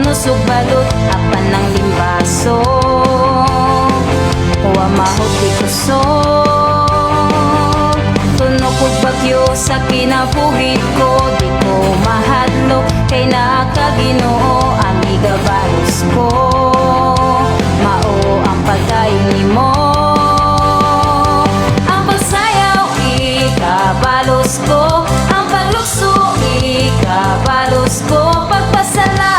Unos ug balot apan ang limbaso. Wa mahot di kusog. Tunok og bagyo sa kinabuhi ko. Di ko mahadlok kay naa ka, Ginoo. Ang igabalos ko mao ang pagdayon nimo. Ang pagsayaw ikabalos ko. Ang paglukso ikabalos ko. Pagpasalamat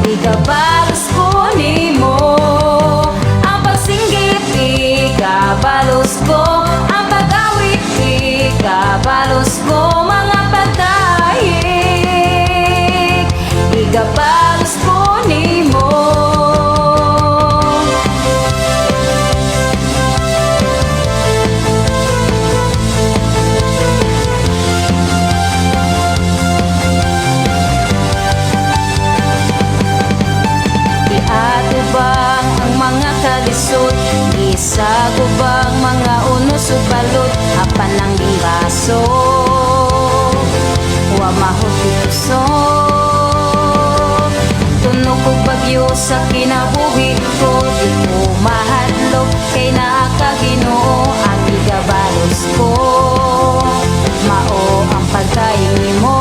ikabalos ko nimo. Ang pagsinggit ikabalos ko. Ang pag-awit ikabalos ko. Mga pagdayeg ikabalos ko nimo. Giatubang ang mga kalisod. Gisagubang mga unos ug balot apan ang limbaso. Wa mahot kusog. Tunok og bagyo sa kinabuhi ko. Di ko mahadlok kay naa ka, Ginoo. Ang igabalos ko mao ang pagdayon nimo.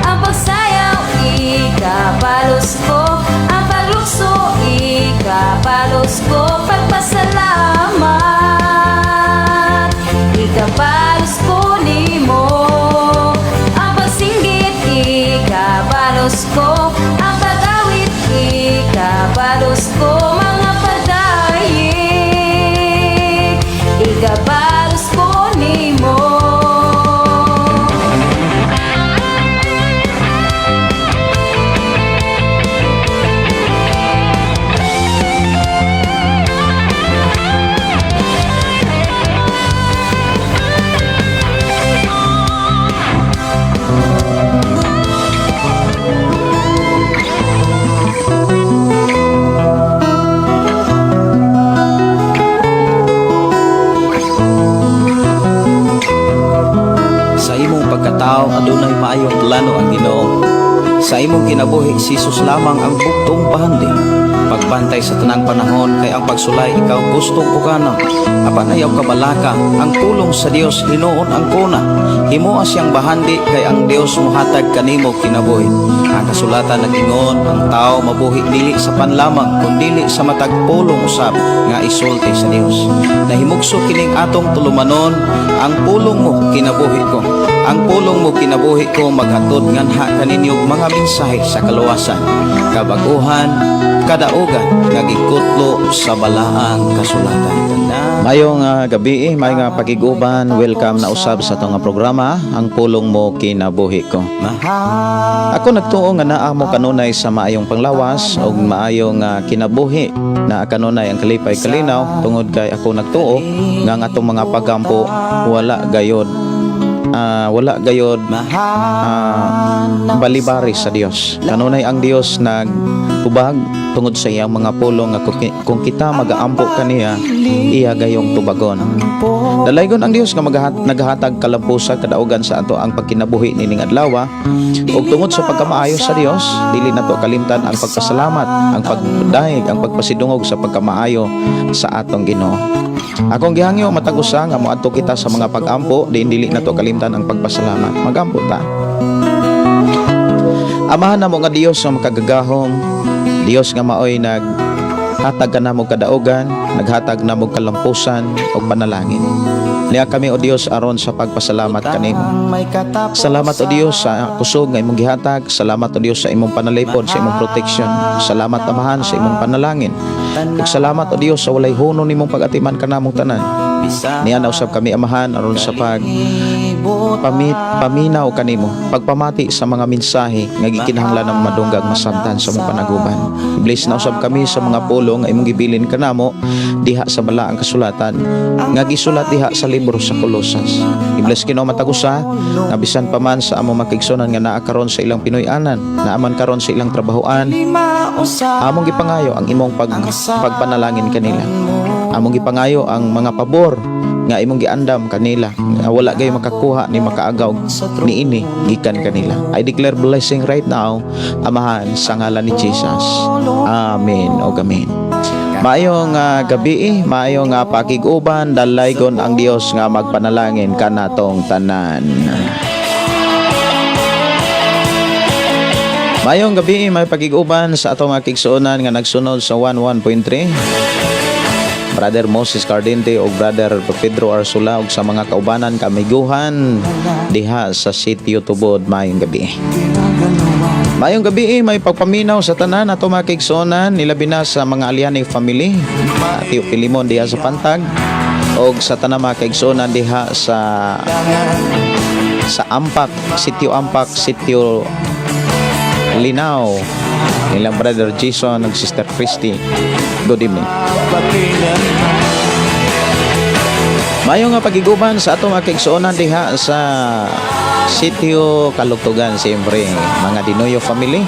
Ang pagsayaw ikabalos ko. Ang paglukso ikabalos ko. Pagpasalamat ikabalos ko nimo. Ang pagsinggit ikabalos ko. Ang pag-awit ikabalos ko. Mga pagdayeg ikabalos ko nimo. Sa imong pagkatao adunay maayong plano ang Ginoo. Sa imong kinabuhi, si Jesus lamang ang buktong bahandi. Pagbantay sa tanang panahon kay ang pagsulay ikaw gustong uganon. Apan ayaw kabalaka, ang pulong sa Dios hinuon ang kuna. Himoa siyang bahandi kay ang Dios mohatag kanimo kinabuhi. Ang kasulatan nag-ingon, ang tao mabuhi dili sa pan lamang kundili sa matag pulong usab nga isulti sa Dios. Nahimugso kining atong tulumanon, "Ang pulong mo kinabuhi ko." "Ang pulong mo kinabuhi ko" maghatod nganha kaninyo mga mensahe sa kaluwasan, kabaguhan, kadaugan nga gikutlo sa balaang kasulatan. Mayong gabi, mayong nga pakiguban, welcome na usab sa atong nga programa, "Ang Pulong Mo Kinabuhi Ko." Ako nagtuo nga naa mo kanunay sa maayong panglawas ug maayong kinabuhi na kanunay ang kalipay, kalinaw, tungod kay ako nagtuo nga ang atong mga pagampo wala gayod balibari sa Dios. Kanunay ang Dios nagtubag tungod sa iyang mga pulong nga kung kita magaampo kaniya, iya gayong tubagon. Dalaygon ang Dios nga nagahatag kalampusa, kadaugan sa ato ang pagkinabuhi nining adlaw. Ug tungod sa pagkamaayo sa Dios, dili nato kalimtan ang pagpasalamat, ang pagdayeg, ang pagpasidungog sa pagkamaayo sa atong Ginoo. Akong gihangyo matag usa nga moadto kita sa mga pag-ampo, diin dili nato kalimtan ang pagpasalamat. Magampo ta. Amahan namo nga Dios nga makagagahom, Dios nga maoy naghatag kanamo kadaugan, naghatag namo kalampusan ug panalangin. Niya kami, o Dios, aron sa pagpasalamat kanimo. Salamat, o Dios, sa kusog nga imong gihatag, salamat, o Dios, sa imong panalipod, sa imong protection. Salamat, Amahan, sa imong panalangin. Ug salamat, o Dios, sa walay huno nimong pag-atiman kanamong tanan. Niya na usab kami, Amahan, aron sa pag paminaw kanimo, pagpamati sa mga mensahe nga gikinahanglan ng madungag masabtan sa mong panaguban. I-bless na usab kami sa mga pulong nga imong gibilin kanamo diha sa balaang kasulatan nga gisulat diha sa libro sa Kolosas. I-bless Ginoo matag usa nga bisan pa man sa among makigsunan nga naa karon sa ilang Pinoy-anan, naa man karon sa ilang trabahoan. Among gipangayo ang imong pagpanalangin kanila. Among gipangayo ang mga pabor Nga imong giandam kanila nga wala gay makakuha ni makaagaw niini gikan kanila. I declare blessing right now, Amahan, sa ngalan ni Jesus. Amen o amen. Maayong gabi, maayong pakig-uban, dalaygon ang Dios nga magpanalangin kanatong tanan. Maayong gabi, may pagig-uban sa atong mga kigsuonan nga nagsunod sa 11.3. Brother Moses Cardente o Brother Pedro Arsula ug sa mga kaubanan kamiguhan diha sa Sitio Tubod, maayong gabi. Maayong gabi, may pagpaminaw sa tanan ato mga kigsuonan, nilabi na sa mga Aliani family, Ate Filimon diha sa Pantag og sa tanan mga kaigsuonan diha sa Ampak, Sitio Ampak, Sitio Linaw, nilang Brother Jason ug Sister Christy. Good evening. Mayo nga pagiguban sa atong mga kaigsuonan diha sa Sitio Kalugtugan, siyempre, mga Dinoyo family.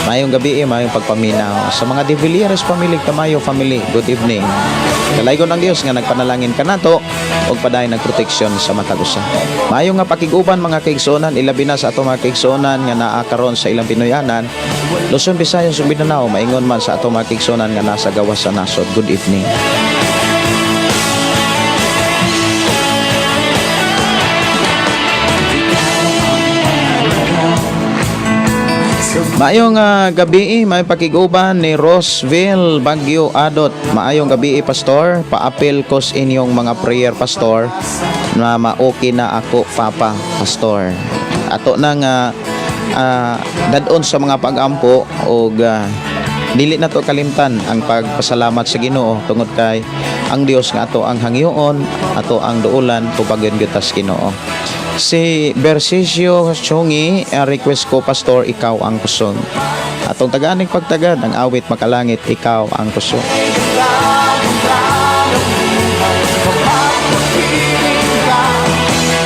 Mayong gabi, mayong pagpaminaw. Sa mga De Villieres family, Tamayo family, good evening. Dalaygon ang Dios nga nagpanalangin kanato ug padayon nagproteksyon sa matag usa. Mayo nga pakiguban mga kaigsuonan, ilabi na sa atong mga kaigsuonan nga naa karon sa ilang Pinoyanan, Luzon, Visayas ug Mindanao, maingon man sa atong mga kaigsuonan nga nasa gawas sa nasod. Good evening. Maayong gabi, may pakiguban ni Roseville Baguio Adot. Maayong gabi, Pastor. Paapil ko sa inyong mga prayer, Pastor, na ma-okay na ako, Papa, Pastor. Ato na nga dadon sa mga pag-ampo og dili na to kalimtan ang pagpasalamat sa Ginoo tungod kay ang Dios nga ato ang hangyoon, ato ang duolan, tubagon gyud tas Ginoo. Si Bersisio Chongi, request ko, Pastor, "Ikaw ang Kusog." Atong tagaaning pagtagad ang awit "Makalangit, Ikaw ang Kusog."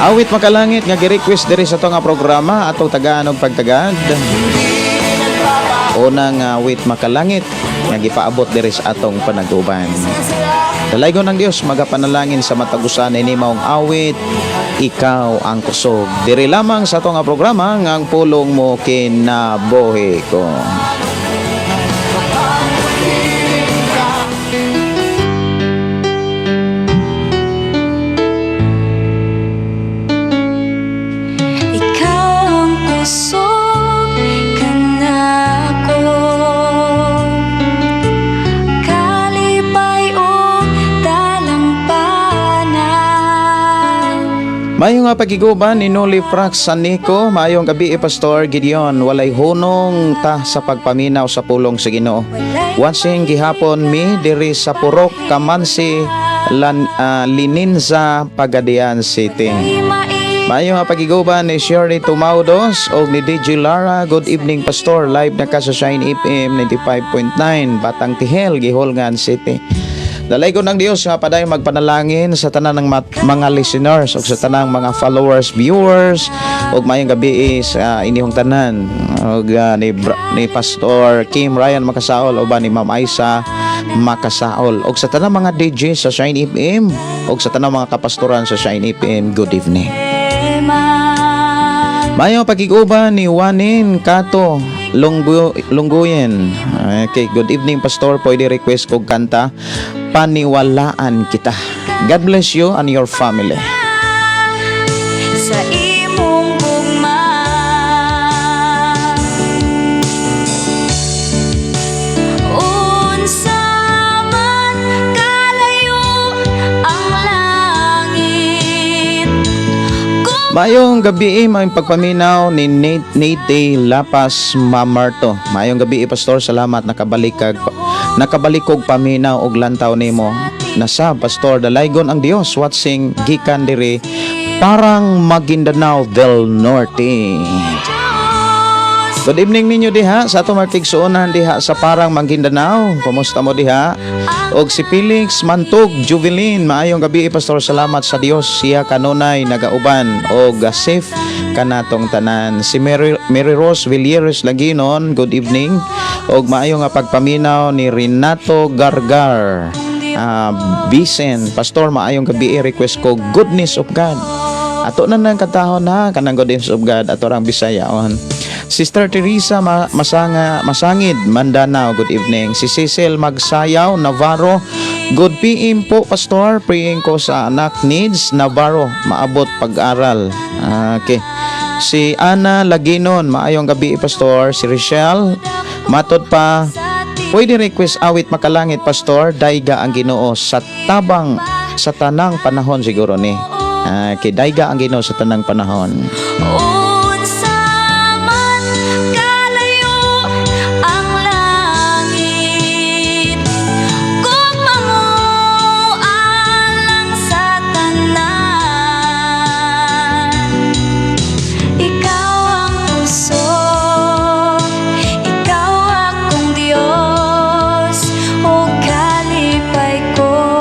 Awit "Makalangit" nga gi-request diri sa nga programa, atong tagaan og pagtagad. Unang awit "Makalangit" nga gipaabot diri sa atong panaguban. Dalaygon ng Dios magapanalangin sa matag usa ini maong awit "Ikaw ang Kusog." Diri lamang sa atong nga programa nga "Ang Pulong Mo Kinabuhi Ko." Ikaw ang kusog kanako, kalipay ug talampanan. Maayong nga pagiguban ni Noli Frax Sanico, maayong gabi, Pastor Gideon, walay hunong ta sa pagpaminaw sa pulong sa Ginoo. Watching gihapon mi diri sa Purok Kamansi Lininza, Pagadian City. Maayong nga pagiguban ni Shirley Tumaudos og ni DJ Lara. Good evening, Pastor. Live na ka sa Shine FM 95.9, Batang Tihel, Guihulngan City. Dalaygon ng Dios nga padayon magpanalangin sa tanan ng mga listeners ug sa tanang mga followers, viewers, ug maayong gabi sa inyong tanan ug ni Pastor Kim Ryan Makasaol uban ni Ma'am Aisa Makasaol ug sa tanang mga DJ sa Shine FM ug sa tanang mga kapastoran sa Shine FM. Good evening. Mayo pagiguban ni Juanin Kato Lungguyen. Okay, good evening, Pastor. Pwede request kog kanta "Paniwalaan Kita." God bless you and your family. Sa imong gugma, unsa man kalayo ang langit, kung Maayong gabi, maayong pagpaminaw ni Nate Lapas Mamarto. Maayong gabi, Pastor, salamat nakabalik kog paminaw og lantaw nimo. Nasa Pastor, dalaygon ang Dios, watching gikan diri Parang, Maguindanao del Norte. Diyos. Good evening ninyo diha sa atong mga tigsuonan diha sa Parang, Maguindanao. Kumusta mo diha? Og si Felix Mantog Juvelin, maayong gabi, Pastor, salamat sa Dios siya kanunay nagauban og safe kanatong tanan. Si Mary Rose Villieres Laginon, good evening. Og maayo nga pagpaminaw ni Renato Gargar. Bisen, "Pastor, maayong gabi, request ko Goodness of God." Ato na nang katahon na kanang Goodness of God, ato rang Bisayaon. Sister Teresa Masanga Masangid, Mandanao, good evening. Si Cecil Magsayaw Navarro, "Good PM po, Pastor. Praying ko sa anak needs Navarro maabot pag-aral." Okay. Si Ana Laginon, "Maayong gabi, Pastor." Si Rochelle, matod pa, "Pwede request awit makalangit, Pastor, Dayga ang Ginoo sa tabang sa tanang panahon," siguro ni. Okay, Dayga ang Ginoo sa tanang panahon. Unsa man kalayo ang langit, gugma mo alang sa tanan. Ikaw ang puso, ikaw akong Diyos, o kalipay ko.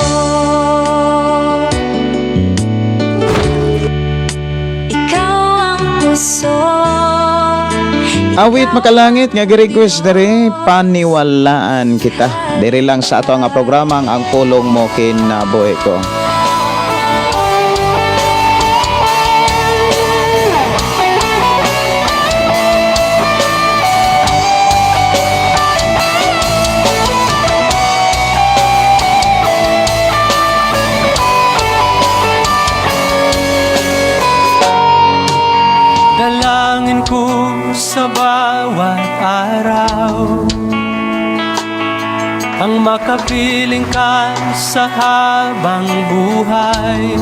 Ikaw ang puso. Awit makalangit nga gi-request diri, Paniwalaan Kita. Diri lang sa ato nga programa, Ang Pulong Mo Kinabuhi Ko. Dalangin ko sa bawat araw ang makapiling ka sa habang buhay.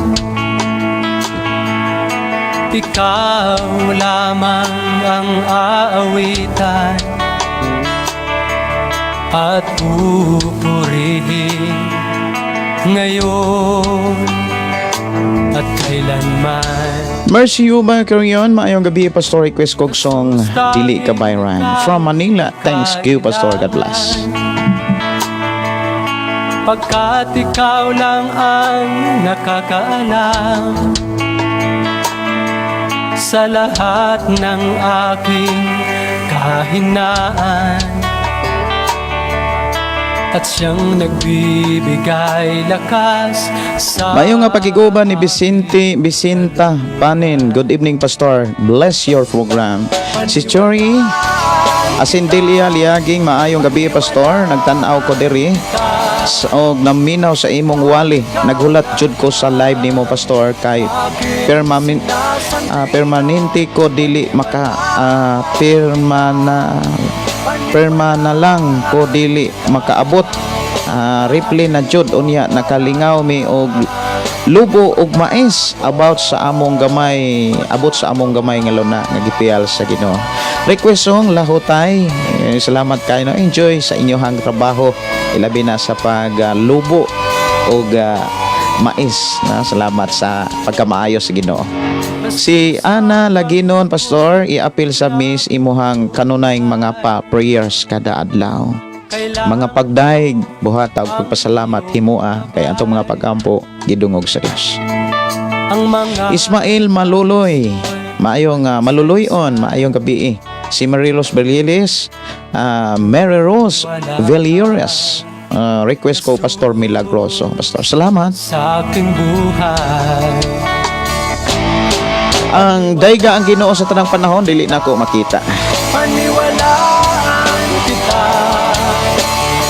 Ikaw lamang ang aawitan at pupurihin ngayon at kailanman. Mercy Yuba Carion, "Maayong gabi, Pastor, request kog song Dili Ka Bayran from Manila. Thanks you, Pastor. God bless." Pagkat ikaw lang ang nakakaalam sa lahat ng aking kahinaan at siyang nagbibigay lakas sa Maayong nga pakiguban ni Vicente Vicinta Panin. "Good evening, Pastor. Bless your program." Si Chori Asindelia Liaging, "Maayong gabi, Pastor. Nagtan-aw ko diri og naminaw sa imong wali. Naghulat jud ko sa live nimo, Pastor, kay permanente ko dili maka perma na lang ko dili makaabot. Reply na jud unya nakalingaw mi og lubo og mais about sa among gamay, abot sa among gamay nga luna nga gipiyal sa Ginoo. Request song Lahutay." Eh, salamat kayo, no? Enjoy sa inyong trabaho, ilabi na sa paglubo og mais na. Salamat sa pagkamaayo sa Ginoo. Si Ana Laginon, "Pastor, iapil sa miss imuhang kanunayng mga pa prayers kada adlaw. Mga pagdaig, buhat og pagpasalamat himua kay atong mga pagampo gidungog sa Dios." Ang mga Ismail Maluloy, maayong maluloyon, maayong gabi. Si Marilos Berliles, Mary Rose Villores, "Request ko, Pastor, Milagroso. Pastor, salamat." Sa aking buhay. Ang Dayga ang Ginoo sa tanang panahon, dili na ko makita. Paniwalaan kita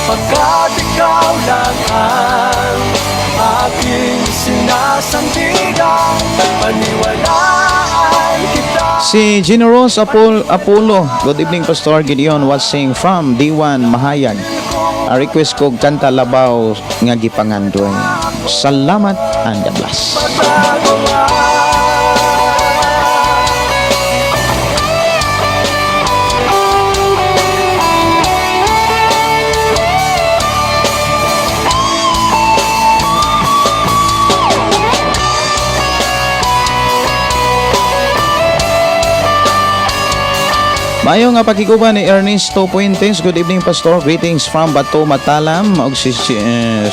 pagkat ikaw lang ang aking sinasandigan. Paniwalaan kita. Si Generous Apollo, "Good evening, Pastor Gideon, watching from D1 Mahayag. A request ko kanta Labaw nga Gipangandoy. Salamat and God bless." Magagawa. Maayong nga pakiguban ni Ernesto Puentes. "Good evening, Pastor. Greetings from Bato Matalam." Og si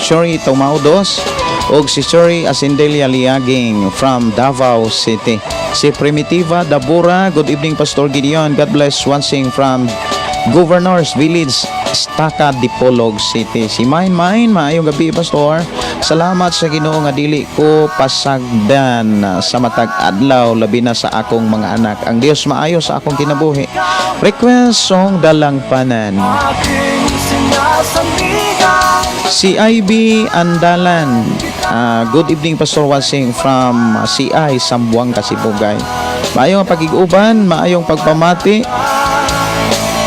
Shori Tomaudos og si Shori Asindelia Liaging from Davao City. Si Primitiva Dabura, "Good evening, Pastor Gideon. God bless, watching from Governor's Village." Staka, Dipolog City. Si Mine Mine, maayong gabi, Pastor. Salamat sa Ginoo nga dili ko pasagdan sa matag adlaw, labi na sa akong mga anak. Ang Dios maayo sa akong kinabuhi. Request song, "Dalangpanan." Aking sinasandigan. Si IB Andalan. Good evening, Pastor Wasing from CI Sambuanga, Sibugay. Maayong pagig-uban, maayong pagpamati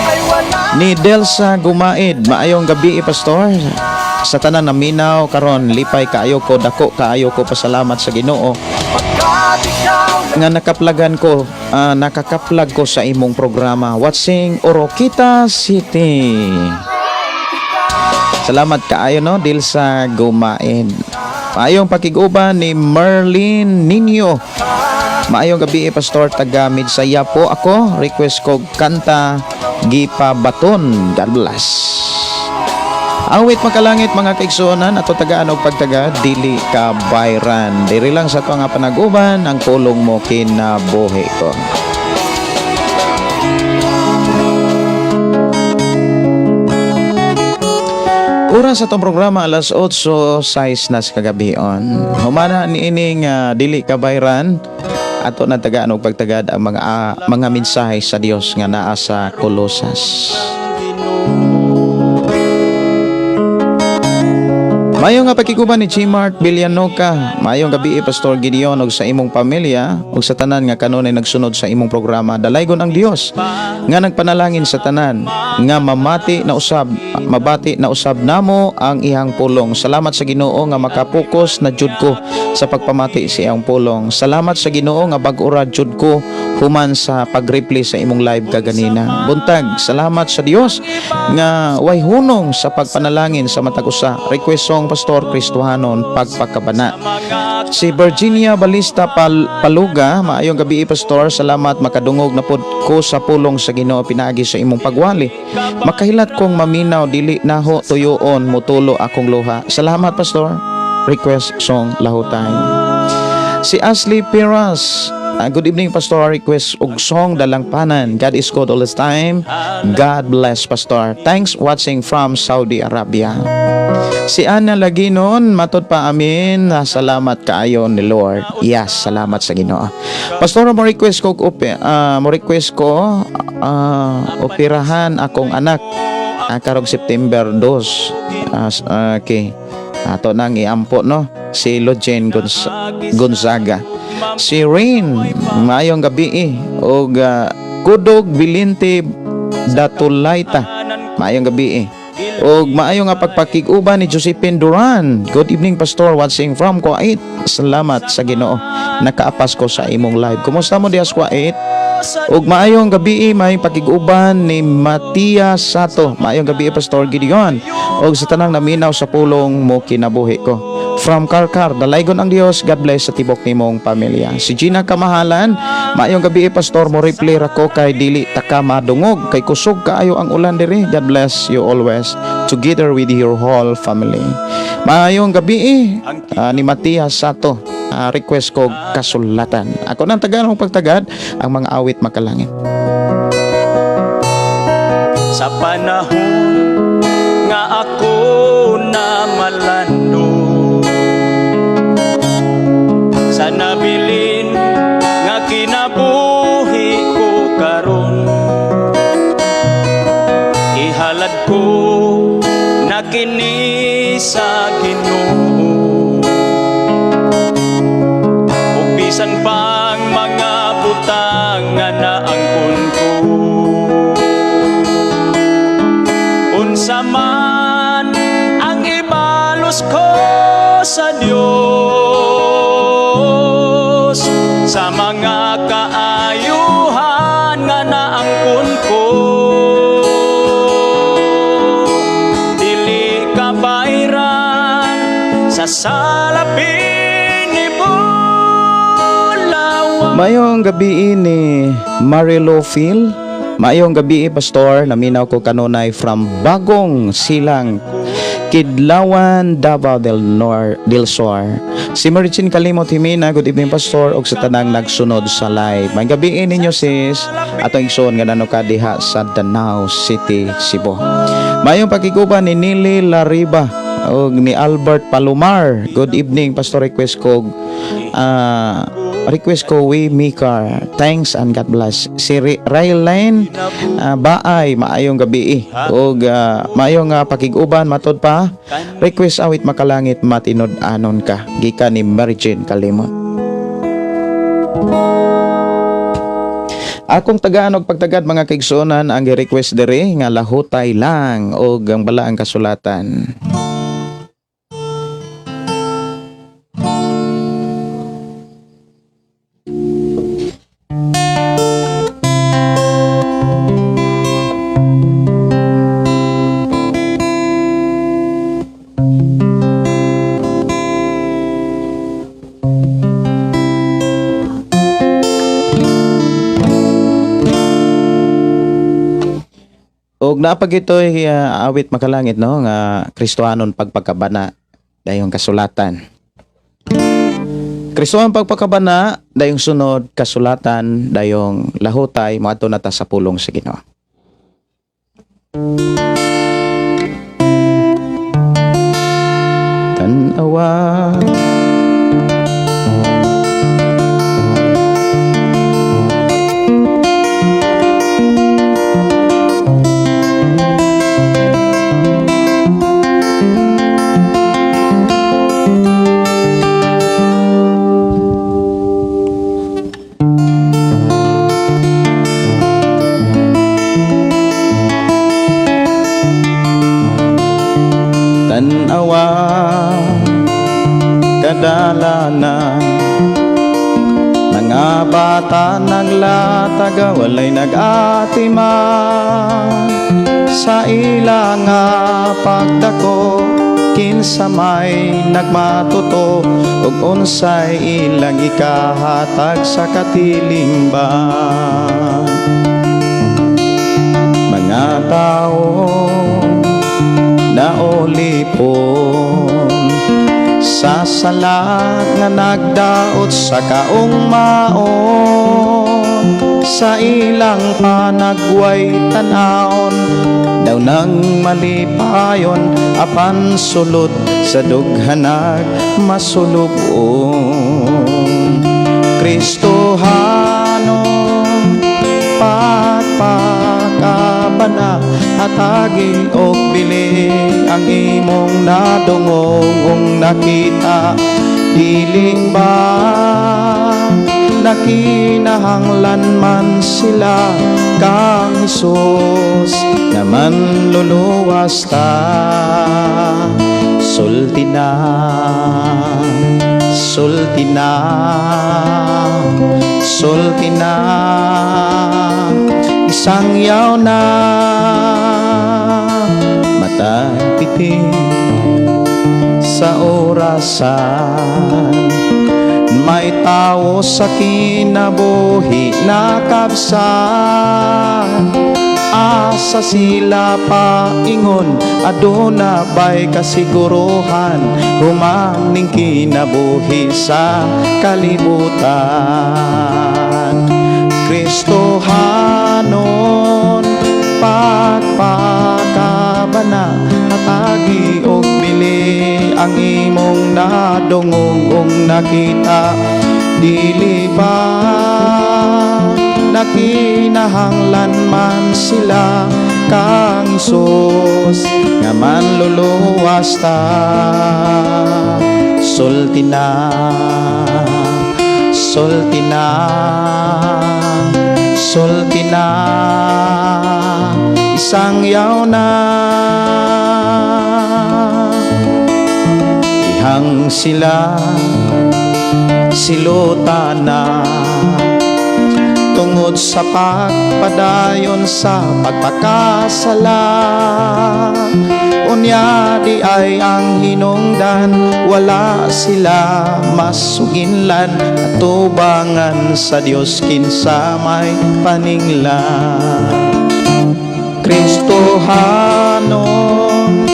Ay wala ni Delsa Gumaid. Maayong gabi, Pastor. Sa tanan naminaw karon, lipay kaayo ko, dako kaayo ko pasalamat sa Ginoo Pagkat ikaw nga nakakaplag ko sa imong programa. Watching Oroquieta City. Salamat kaayo no, Dilsa Gumaid. Maayong pakig-uban ni Merlin Nino. Maayong gabi, Pastor, taga Midsaya po ako. Request ko kanta "Gipabaton." God bless. Awit makalangit, mga kaigsuonan, ato tagaan og pagtaga, "Dili ka bayran." Diri lang sa ato nga panaguban, ang pulong mo kinabuhi ko. Oras sa atong programa, alas 8:06 na sa kagabion. Humana ni ining "Dili ka bayran," ato na tagaan og pagtagad ang mga mensahe sa Dios nga naa sa Kolosas. Maayong nga pakiguban ni Gmart Villanoca. Maayong gabi, Pastor Gideon, ug sa imong pamilya ug sa tanan nga kanunay nagsunod sa imong programa. Dalaygon ang Dios nga nagpanalangin sa tanan nga mamati na usab, mabati na usab namo ang iyang pulong. Salamat sa Ginoo nga makapokus na jud ko sa pagpamati sa iyang pulong. Salamat sa Ginoo nga bag-o ra jud ko human sa pag-replay sa imong live kaganina. Buntag, salamat sa Dios nga way hunong sa pagpanalangin sa matag usa. Request song, Pastor, Kristohanon, "Pagpakabana." Si Virginia Balista Paluga, maayong gabi, Pastor. Salamat, makadungog na pod ko sa pulong sa Ginoo pinaagi sa imong pagwali. Makahilat kong maminaw, dili naho tuyoon mutulo akong luha. Salamat, Pastor. Request song, "Lahutay." Si Ashley Piras, good evening, Pastor. Request og song, "Dalangpanan." God is good all the time. God bless, Pastor. Thanks, watching from Saudi Arabia. Si Ana Laginon, matod pa amin, salamat kaayo ni Lord. Yes, salamat sa Ginoo. Pastor, mo request ko operahan akong anak karong September 2. Okay. Ato nang iampo no, si Lojen Gonzaga. Si Rain, maayong gabi og Kudog Bilinte Datulayta. Maayong gabi. Og maayo nga pagpakig-uban ni Josephine Duran. Good evening, Pastor, watching from Kuwait. Salamat sa Ginoo. Nakaapas ko sa imong live. Kumusta mo diha sa Kuwait? Ug maayong gabi, may pakig-uban ni Matias Sato. Maayong gabi, Pastor Gideon. Ug sa tanang naminaw sa pulong mo kinabuhi ko. From Karkar, dalaygon ang Dios. God bless sa tibok nimong pamilya. Si Gina Kamahalan, maayong gabi, Pastor, mo replay ra ko kay dili ta ka madungog kay kusog kaayo ang ulan diri. God bless you always together with your whole family. Maayong gabi ni Matias Sato. Request ko "Kasulatan." Ako nang tagaan og pagtagad ang mga awit makalangit. Sa panahon nga ako na malando, sa nabilin nga kinabuhi ko karon, ihalad ko na kini sa Ginoo ug bisan pang mga butang nga naangkon ko. Unsa man ang ibalos ko sa Dios sa mga kaayuhan nga naangkon ko, dili kabayran sa salapi ni Bulawan. Maayong gabi ni Marilo Phil. Maayong gabi, Pastor. Naminaw ko kanunay from Bagong Silang, Kidlawan, Davao del Sur. Si Marichin Kalimot Himina, good evening, Pastor, ug sa tanang nagsunod sa live. Maayong gabi ninyo, sis. Atong igsoon nga nano ka diha sa Danao City, Cebu. Mayong pakiguban ni Nili Lariba og ni Albert Palomar. Good evening, Pastor. Request ko We Maker. Thanks and God bless. Si Raylene Baay, maayong gabi og maayong pakiguban. Matod pa, request awit Makalangit Matinud-anon Ka gikan ni Mary Jane Kalimot. Akong tagaan og pagtagad, mga kaigsuonan, ang gi-request diri nga Lahutay Lang og ang balaang kasulatan. Og naa pa gitoy awit Makalangit, no, nga Kristohanon Pagpakabana, dayong kasulatan. Kristohanon Pagpakabana, dayong sunod kasulatan, dayong Lahutay, moadto na ta sa pulong sa Ginoo. Tan-awa. Tan-awa kadalanan, mga bata naglataga, walay nag-atiman sa ila nga pagdako. Kinsa may nagmatuto ug unsay ilang ikahatag sa katilingban? Mga tao naulipon sa sala nga nagdaot sa kaugmaon. Sa ilang panagway tan-awon daw nang malipayon, apan sulod sa dughanag masulubon. Kristohanon pagpakabana, hatagi og bili ang imong nadungog ug nakita. Dili ba nakinahanglan man sila kang Hesus nga manluluwas ta? Sulti na, sulti na, sulti na, isang yaw na mata titig sa orasan. May tao sa kinabuhi na kabsan. Asa sila paingon? Aduna ba'y kasiguruhan humaning kinabuhi sa kalibutan? Kristohanon pagpakabana, hatagi og bili ang imong nadungog ug nakita. Dili ba nakinahanglan man sila kang Hesus nga manluluwas ta? Sulti na, sulti na, sulti na, isang yaw na. Ihang sila silutan na tungod sa pagpadayon sa pagpakasala. Unya di ay ang hinungdan, wala sila masuginlan atubangan sa Dios, kinsa may paninglan? Kristohanon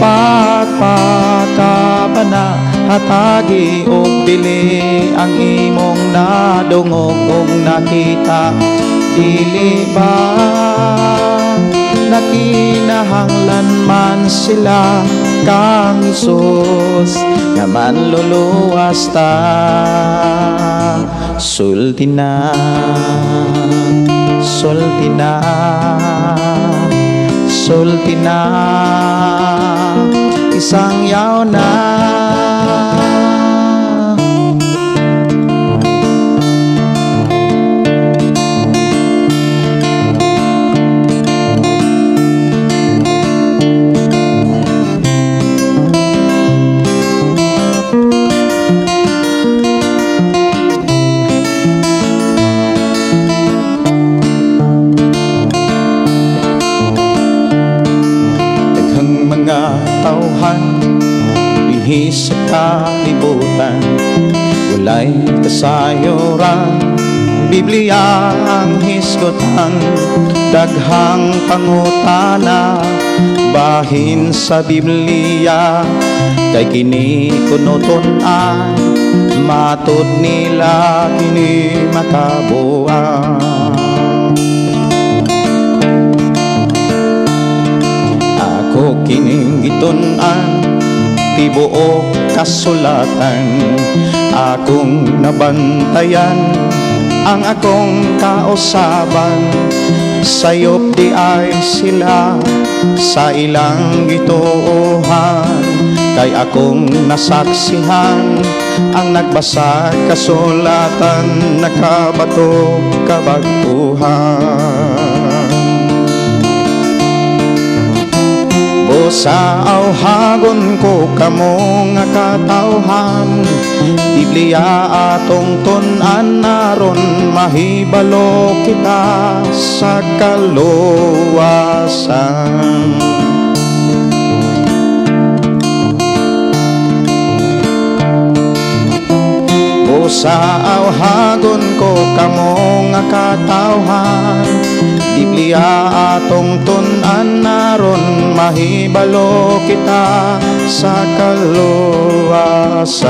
pagpakabana, hatagi og bili ang imong nadungog ug nakita. Dili ba Nakinahanglan man sila kang Hesus nga manluluwas ta. Sulti na, sulti na, sulti na, isang yaw na. Daghang mga tawhan dinhi sa kalibutan, walay kasayuran, Biblia ang hisgutan. Daghang pangutana bahin sa Biblia, kay kini kuno tun-an, matud nila kini makabuang. Ako kining gitun-an, tibuok kasulatan, akong nabantayan ang akong kausaban. Sayop di ay sila sa ilang gituohan, kay akong nasaksihan ang nagbasa kasulatan, nakabato kabag-uhan. Busa awhagon ko kamo nga katawhan, Biblia atong tun-an aron mahibalo kita sa kaluwasan. Busa awhagon ko kamo nga katawhan, Biblia atong tun-an aron mahibalo kita sa kaluwasan.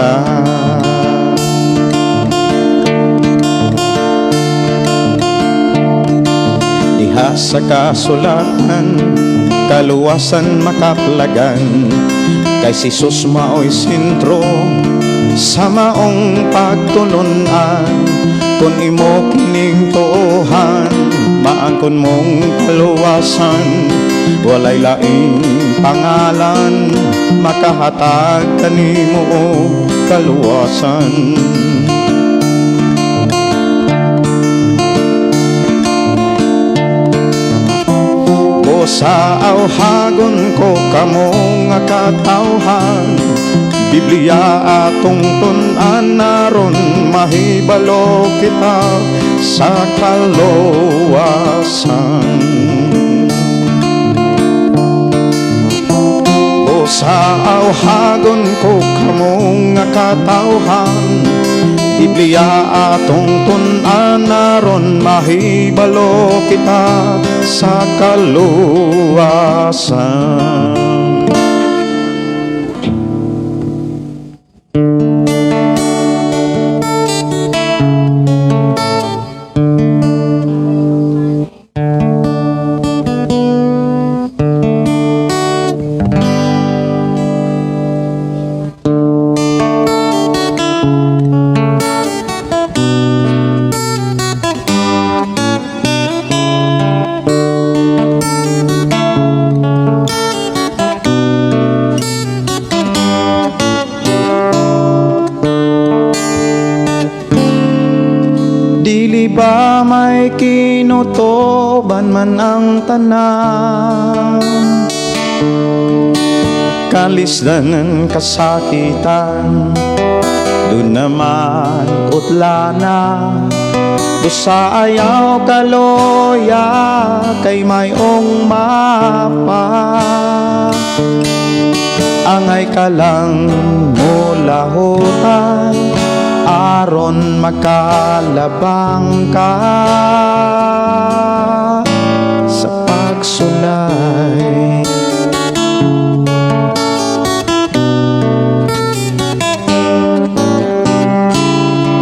Diha sa kasulatan, kaluwasan makaplagan, kay si Jesus mao'y sentro sa maong pagtulunan. Kung imo kining tuohan, maangkon mong kaluwasan. Walay laing pangalan makahatag kanimo og kaluwasan. Busa awhagon ko kamo nga katawhan, Biblia atong tun-an aron mahibalo kita sa kaluwasan. Busa awhagon ko kamo nga katawhan, Biblia atong tun-an aron mahibalo kita sa kaluwasan. Dili ba may kinutoban man ang tanan, kalisdan, kasakitan, doon naman utlana. Busa ayaw kaloya kay mayong mapa, angay ka lang mulahutan aron makalabang ka sa pagsulay.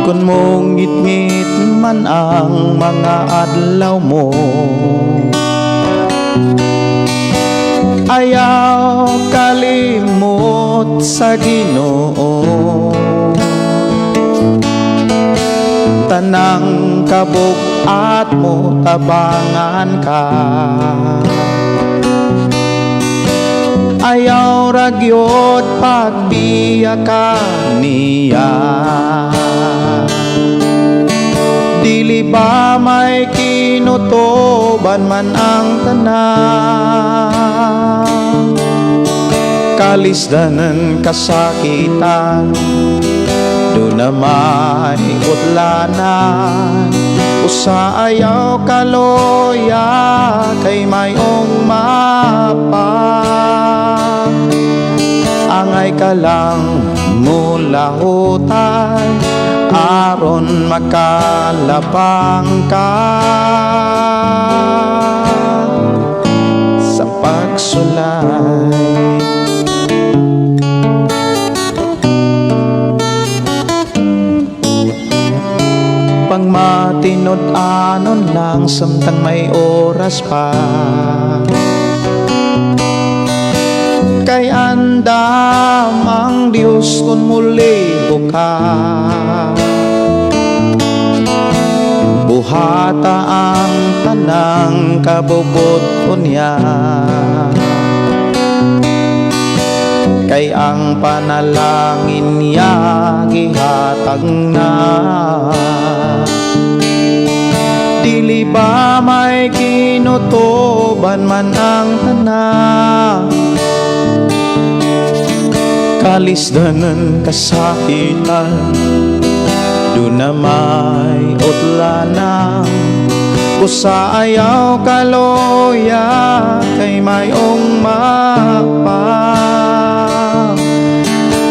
Kung mongit-ngit man ang mga adlaw mo, Ayaw kalimot sa Ginoo. Tanang kabug-at mo, tabangan ka. Ayaw ragyod pagbiya ka niya. Dili ba may kinutuban man ang tanan? Kalisdanan, kasakitan, do na may utlanan. Usa ayaw kaloya kay mayong mapa. Angay ka lang mulahutay aron makalabang ka sa pagsulay. Pangmatinud-anon lang samtang may oras pa, kay andam ang Diyos kung muli ka. Buhata ang tanang kabubut-on niya, kay ang panalangin niya gihatag na. Dili ba may kinutuban man ang tanan? Kalisdanan, kasakitan, do na may utlanan. Busa ayaw kaloya kay mayong mapa.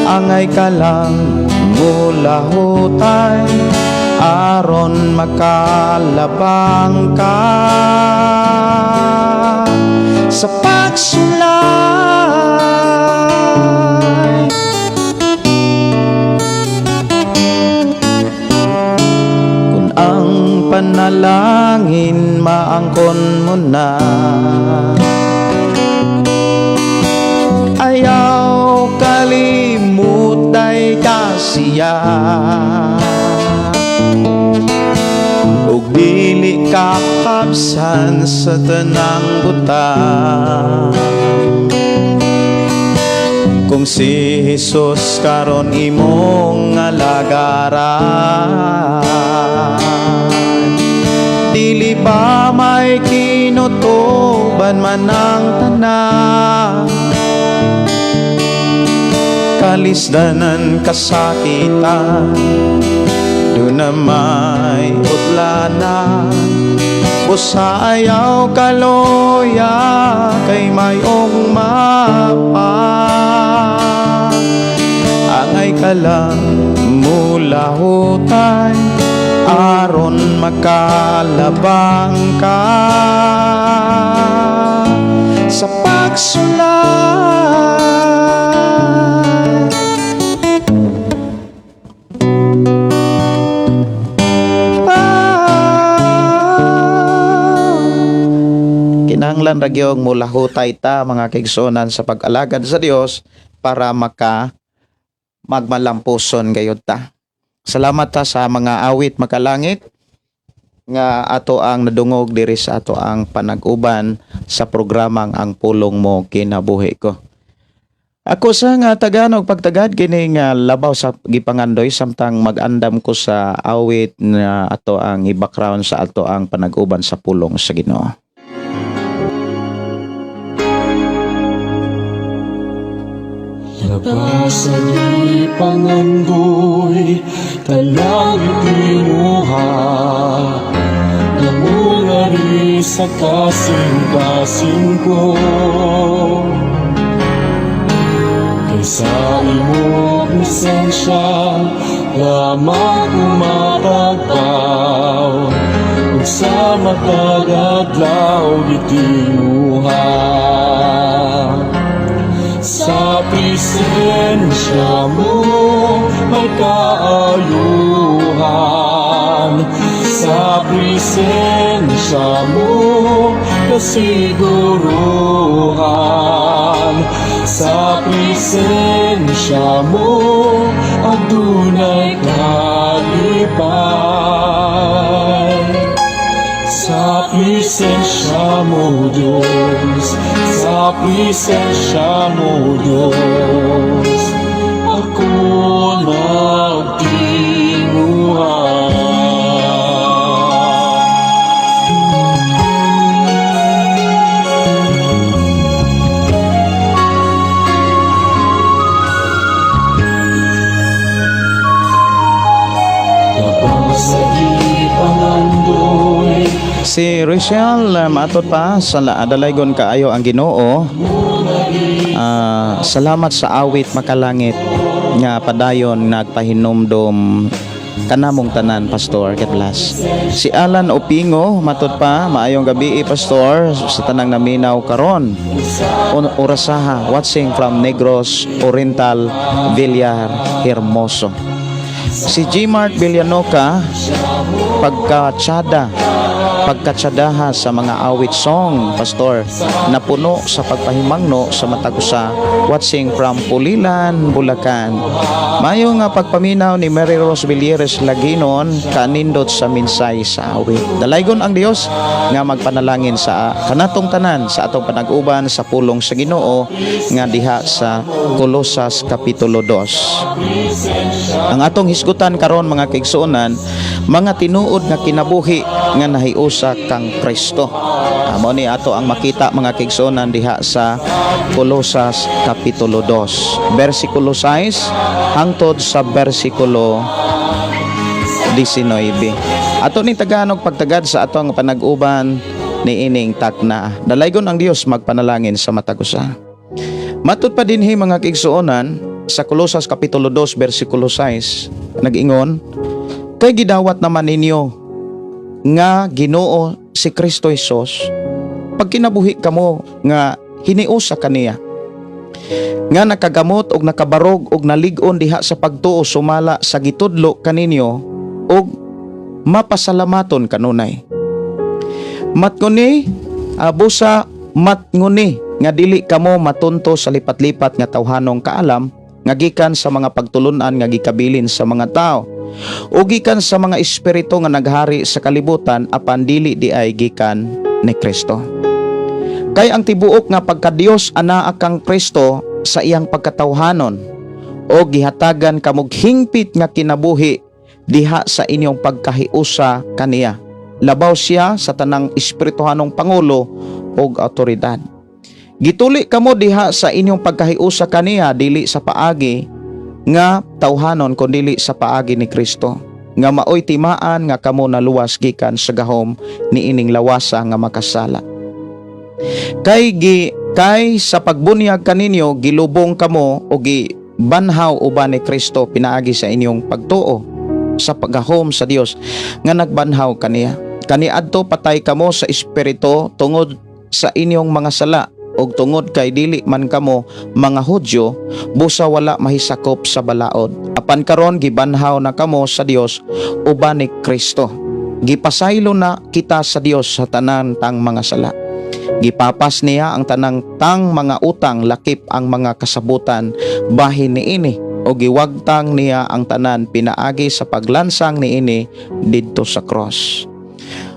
Angay ka lang mulahutay aron makalabang ka sa pagsulay. Kung ang panalangin maangkon mo na, ayaw kalimutay ka siya. Ug dili ka kabsan sa tanang butang. Kung si Jesus karon imong alagaran, dili ba may kinutuban man ang tanan? Kalisdanan, kasakitan, do na may utlanan. Busa ayaw kaloya kay mayong mapa. Angay ka lang mulahutay aron makalabang ka sa pagsulay. Kinahanglan ra gyud mulahutay ta, mga kaigsuonan, sa pag-alagad sa Dios para maka magmalampuson gayud ta. Salamat ta sa mga awit makalangit nga ato ang nadungog diri sa ato ang panag-uban sa programang Ang Pulong Mo Kinabuhi Ko. Ako sa nga taganog pagtagad kini nga labaw sa gipangandoy samtang mag-andam ko sa awit na ato ang i-background sa ato ang panag-uban sa pulong sa Ginoo. Labas sa di pangandoy, talangit tinuha, Namungari sa kasing-kasing ko. Kaysa imo presensya, lamang umatagbaw, Ug sa matag adlaw gitinguha. Sa presensya mo may kaayuhan, Sa presensya mo kasiguruhan, sa presensya mo adunay kalipay. Sa presensya mo, Diyos, sa presensya mo, Diyos, ako magtinguha. Labaw sa gipangandoy. Si Rachel, matot pa sa dalaygon kaayo ang Ginoo. Salamat sa awit makalangit nga padayon nagpahinumdom kanamong tanan, Pastor. God bless. Si Alan Opingo, matod pa, maayong gabi, Pastor, sa tanang naminaw karon. Orasaha, watching from Negros Oriental, Villar Hermoso. Si Gmart Villanoca, pagkatsada pagkatsadaha sa mga awit song, Pastor, napuno sa pagpahimangno sa matag usa, watching from Pulilan, Bulacan. Mayo nga pagpaminaw ni Mary Rose Villeres Laginon, kanindot sa minsay sa awit. Dalaygon ang Dios nga magpanalangin sa kanatong tanan sa atong panag-uban sa pulong sa Ginoo nga diha sa Kolosas Kapitulo 2. Ang atong hisgutan karon, mga kaigsuonan, mga tinuod nga kinabuhi nga nahiusa kang Kristo. Amo ni ato ang makita, mga kaigsuonan, diha sa Kolosas Kapitulo 2, versikulo 6 hangtod sa versikulo 19. Ato ni taganog pagtagad sa atong panag-uban ni ining takna. Dalaygon ang Dios magpanalangin sa matag usa. Matud pa dinhi, mga kaigsuonan, sa Kolosas Kapitulo 2 versikulo 6, nag-ingon, "Kay gidawat naman ninyo nga Ginoo si Kristo Jesus pagkinabuhi kamo nga hiniusa kaniya nga nakagamot og nakabarog og nalig-on diha sa pagtuo sumala sa gitudlo kaninyo og mapasalamaton kanunay. Matnguni busa matnguni nga dili kamo matunto sa lipat-lipat nga tawhanong kaalam nga gikan sa mga pagtulunan nga gikabilin sa mga tao o gikan sa mga espiritu nga naghari sa kalibutan, apan dili di ay gikan ni Kristo. Kay ang tibuok nga pagkadiyos anaa kang Kristo sa iyang pagkatawhanon o gihatagan kamog hingpit nga kinabuhi diha sa inyong pagkahiusa kaniya. Labaw siya sa tanang espirituhanong pangulo ug awtoridad. Gituli kamo diha sa inyong pagkahiusa kaniya, dili sa paagi nga tawhanon kundili sa paagi ni Kristo nga maoy timaan nga kamo naluwas gikan sa gahom niining lawasa nga makasala. Kay sa pagbunyag kaninyo gilubong kamo o gibanhaw uban ni Kristo pinaagi sa inyong pagtuo sa paggahom sa Dios nga nagbanhaw kaniya. Kaniadto patay kamo sa espiritu tungod sa inyong mga sala ug tungod kay dili man kamo mga Hudyo, busa wala mahisakop sa balaod. Apan karon gibanhaw na kamo sa Dios uban ni Kristo. Gipasaylo na kita sa Dios sa tanan tang mga sala. Gipapas niya ang tanang tang mga utang, lakip ang mga kasabutan bahin niini, o giwagtang niya ang tanan pinaagi sa paglansang niini didto sa cross.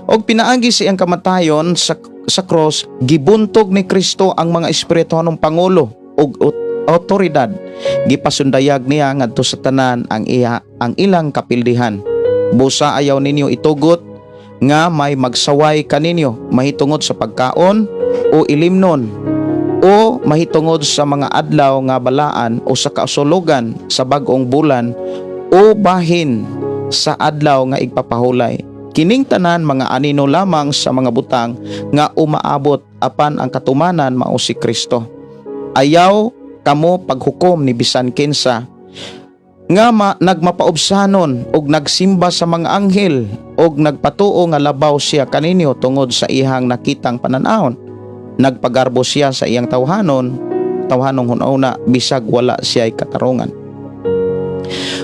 Og pinaagi sa iyang kamatayon sa cross, gibuntog ni Kristo ang mga espirituhanong pangulo ug awtoridad. Gipasundayag niya ngadto sa tanan ang ilang kapildihan. Busa ayaw ninyo itugot nga may magsaway kaninyo mahitungod sa pagkaon o ilimnon o mahitungod sa mga adlaw nga balaan o sa kausulugan sa bag-ong bulan o bahin sa adlaw nga igpapahulay. Kining tanan mga anino lamang sa mga butang nga umaabot, apan ang katumanan mao si Kristo. Ayaw kamo paghukom ni bisan kinsa nga nagmapaubsanon og nagsimba sa mga anghel og nagpatuo nga labaw siya kaninyo tungod sa iyang nakitang pananawon. Nagpagarbo siya sa iyang tawhanong hunahuna bisag wala siya'y katarungan.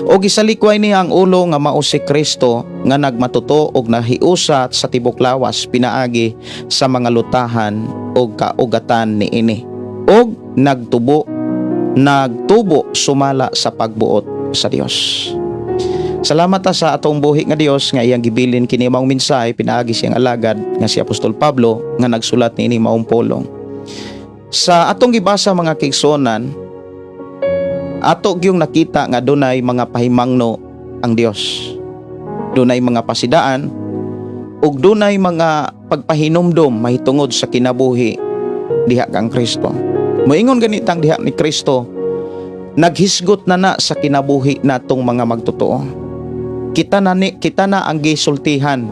O gisalikway niya ang ulo nga mao si Kristo nga nagmatuto og nahiusa sa tibok lawas pinaagi sa mga lutahan og kaugatan niini og nagtubo nagtubo sumala sa pagbuot sa Dios. Salamat ta sa atong buhi nga Dios nga iyang gibilin kini maong mensahe pinaagi siyang alagad nga si Apostol Pablo nga nagsulat niini maong pulong. Sa atong gibasa, mga kaigsuonan, ato gyung nakita nga dunay mga pahimangno ang Dios. Dunay mga pasidaan ug dunay mga pagpahinumdom mahitungod sa kinabuhi diha kang Kristo. Moingon ganitang diha ni Kristo, naghisgot na na sa kinabuhi natong mga magtotoo. Kita na ang gisultihan,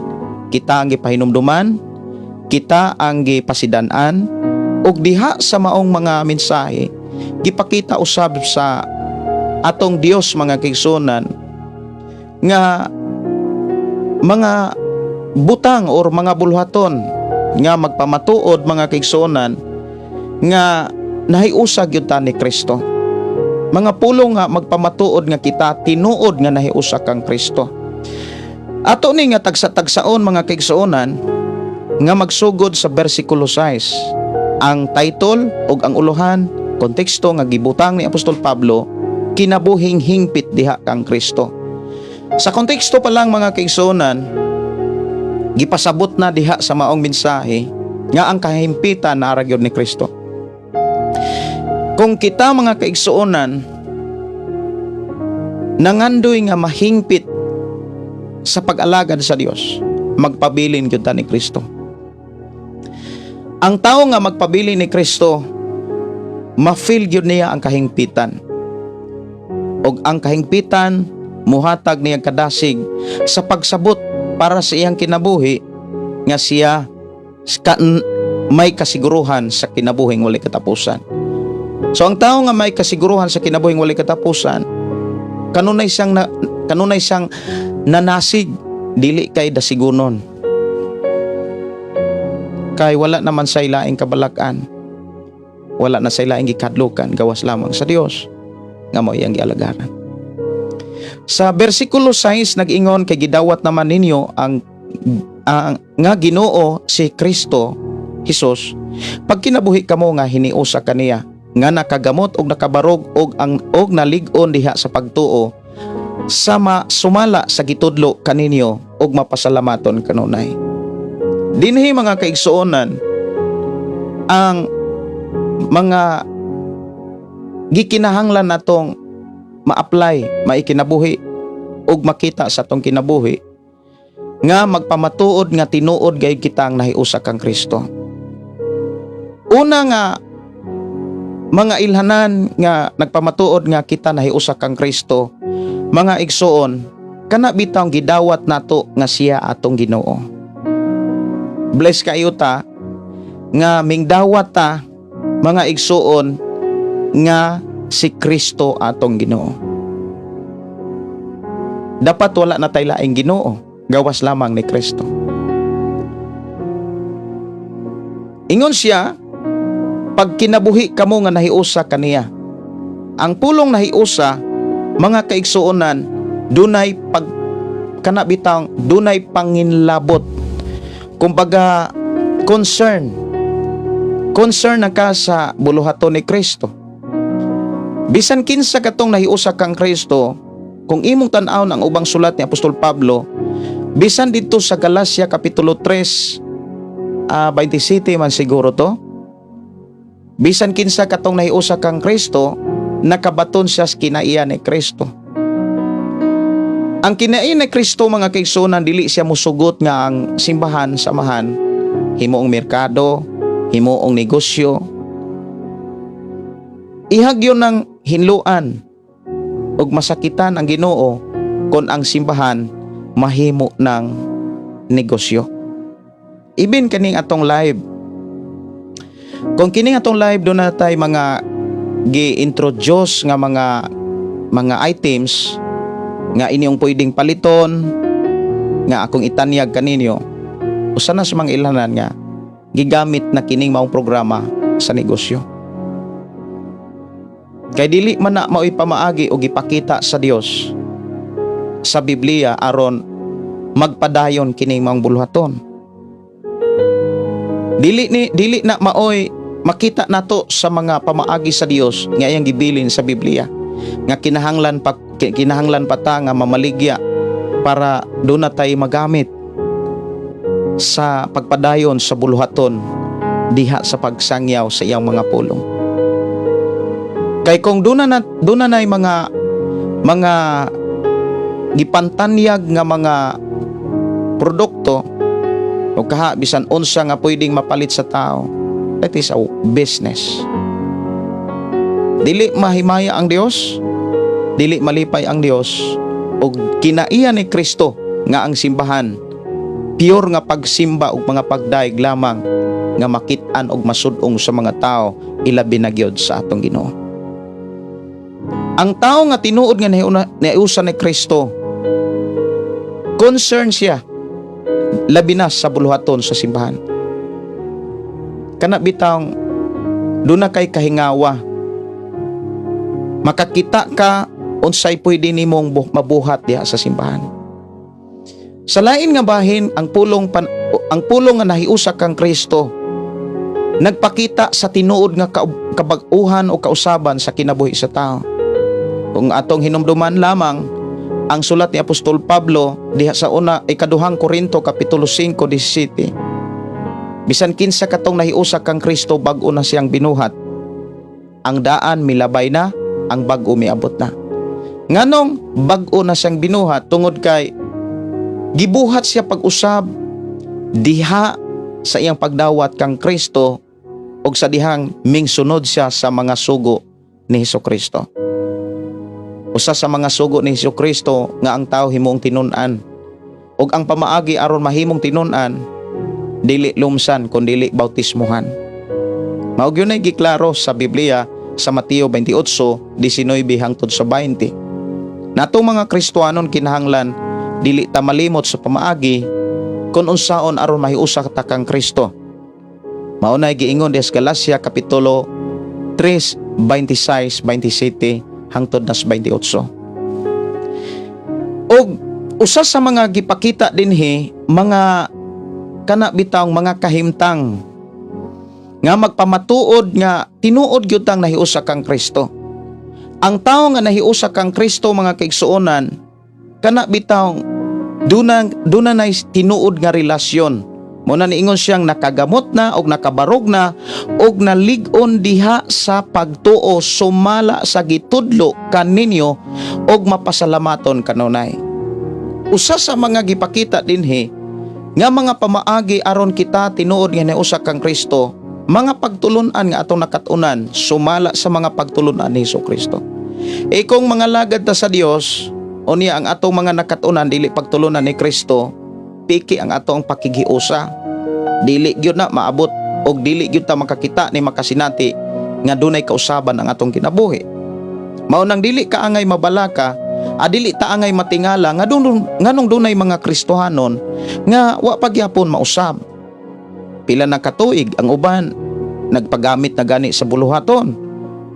kita ang gipahinumduman, kita ang gipasidan-an ug diha sa maong mga mensahe gipakita usab sa atong Dios, mga kaigsuonan, nga mga butang or mga bulhaton nga magpamatuod, mga kaigsuonan, nga nahiusa gyud ta ni Kristo. Mga pulong nga magpamatuod nga kita tinuod nga nahiusa kang Kristo. Ato ni nga tagsa-tagsaon, mga kaigsuonan, nga magsugod sa bersikulo 6. Ang title ug ang uluhan, konteksto nga gibutang ni Apostol Pablo, kinabuhing hingpit diha kang Kristo. Sa konteksto pa lang, mga kaigsuonan, gipasabot na diha sa maong mensahe nga ang kahimpitan naa ra gyud ni Kristo. Kung kita, mga kaigsuonan, nangandoy nga mahingpit sa pag-alagad sa Dios, magpabilin gyud ta ni Kristo. Ang tao nga magpabilin ni Kristo, ma-feel gyud niya ang kahingpitan. Og ang kahingpitan muhatag niya kadasig sa pagsabot para sa iyang kinabuhi nga siya may kasiguruhan sa kinabuhing walay katapusan. So ang tao nga may kasiguruhan sa kinabuhing walay katapusan, kanunay siyang nanasig, dili kay dasigunon. Kay wala naman sa ilaing kabalakan. Wala na sa ilaing gikadlukan gawas lamang sa Dios nga mao iyang gialagaran. Sa bersikulo 6 nag-ingon, "Kay gidawat naman ninyo ang nga Ginoo si Kristo Hesus pag kinabuhi kamo nga hiniusa kaniya nga nakagamot og nakabarog og ang og nalig-on diha sa pagtuo sama sumala sa gitudlo kaninyo og mapasalamaton kanunay." Dinhi, mga kaigsuonan, ang mga gikinahanglan natong ma-apply, maikinabuhi ug makita sa atong kinabuhi nga magpamatuod nga tinuod gayud kita ang nahiusa kang Kristo. Una nga mga ilhanan nga nagpamatuod nga kita nahiusa kang Kristo, mga igsuon, kana bitawng gidawat nato nga siya atong Ginoo. Bless kayo ta nga mingdawat ta, mga igsuon, nga si Kristo atong Ginoo. Dapat wala na tay laing Ginoo, gawas lamang ni Kristo. Ingon siya, "Pag kinabuhi kamo nga nahiusa kaniya." Ang pulong nahiusa, mga kaigsuonan, dunay pag kana bitang dunay panginlabot. Kumbaga concern. Concern na ka sa buluhaton ni Kristo. Bisan kinsa katong nahiusa kang Kristo, kung imong tan-awon ang ubang sulat ni Apostol Pablo, bisan dito sa Galacia kapitulo 3, 27 man siguro to, bisan kinsa katong nahiusa kang Kristo, nakabaton siya sa kinaiya ni Kristo. Ang kinaiya ni Kristo, mga kaigsuonan, dili siya musugot nga ang simbahan, samahan, himuong merkado, himuong negosyo. Ihagyon ng hinluan ug masakitan ang Ginoo kon ang simbahan mahimo ng negosyo. Ibin kaning atong live. Kung kining atong live doon na tay mga gi-introduce nga mga items nga inyong pwedeng paliton nga akong itanyag kaninyo, usa na sa mga ilanan nga gigamit na kining maong programa sa negosyo. Kay dili man na mao'y pamaagi o gipakita sa Dios sa Biblia aron magpadayon kining mga buluhaton. Dili na maoy makita nato sa mga pamaagi sa Dios nga iyang gibilin sa Biblia nga kinahanglan pa ta nga mamaligya para doon na tayo magamit sa pagpadayon sa buluhaton diha sa pagsangyaw sa iyang mga pulong. Kay kung doon na mga gipantanyag nga mga produkto o kaha bisan unsa nga pwedeng mapalit sa tao, that is a business. Dili mahimaya ang Dios, dili malipay ang Dios ug kinaiya ni Kristo nga ang simbahan pure nga pagsimba ug mga pagdayeg lamang nga makit-an og masud-ong sa mga tao, ilabi na gyud sa atong Ginoo. Ang tao nga tinuod nga nahiusa ni Kristo, concern siya labi na sa buluhaton sa simbahan. Kana bitawng doon na kay kahingawa. Makakita ka unsay pwede nimong mabuhat diha sa simbahan. Sa lain nga bahin, ang pulong nga nahiusa kang Kristo nagpakita sa tinuod nga kabag-uhan o kausaban sa kinabuhi sa tao. Kung atong hinumduman lamang ang sulat ni Apostol Pablo diha sa una ikaduhang Korinto kapitulo 5:17. Bisan kinsa katong nahiusa kang Kristo, bag-o na siyang binuhat. Ang daan milabay na, ang bag-o miabot na. Nganong bag-o na siyang binuhat? Tungod kay gibuhat siya pag-usab diha sa iyang pagdawat kang Kristo ug sa dihang mingsunod siya sa mga sugo ni Hesus Kristo. Usa sa mga sugo ni Hesus Kristo nga ang tao himong tinun-an. Ug ang pamaagi aron mahimong tinun-an, dili lumsan kun dili bautismuhan. Mao gyud nay giklaro sa Biblia sa Mateo 28:19 hangtod sa 20. Natong mga Kristohanon, kinahanglan dili ta malimot sa pamaagi kung unsaon aron mahiusa ta kang Kristo. Mao nay giingon diha sa Galacia kapitulo 3:26, 27 hangtod nas 28. Og usa sa mga gipakita dinhi, mga kana bitawng mga kahimtang nga magpamatuod nga tinuod gyud tang nahiusa kang Kristo. Ang tao nga nahiusa kang Kristo, mga kaigsuonan, kana bitawng duna nay tinuod nga relasyon. Mo na niingon siyang nakagamot na og nakabarog na og nalig-on diha sa pagtuo sumala sa gitudlo kaninyo og mapasalamaton kanunay. Usa sa mga gipakita dinhi nga mga pamaagi aron kita tinuod nga nahiusa kang Kristo, mga pagtulunan nga atong nakat-unan sumala sa mga pagtulunan ni Hesus Kristo. E kung mga lagad ta sa Dios, unya ang atong mga nakat-unan dili pagtulunan ni Kristo, piki ang atong pakighiusa. Dili gyud na maabot og dili gyud ta makakita ni makasinati nga dunay kausaban ang atong kinabuhi. Mao nang dili ka angay mabalaka, dili ta angay matingala nga nganong dunay mga Kristohanon nga wa pagyapon mausab. Pila na katuig ang uban nagpagamit na gani sa buluhaton.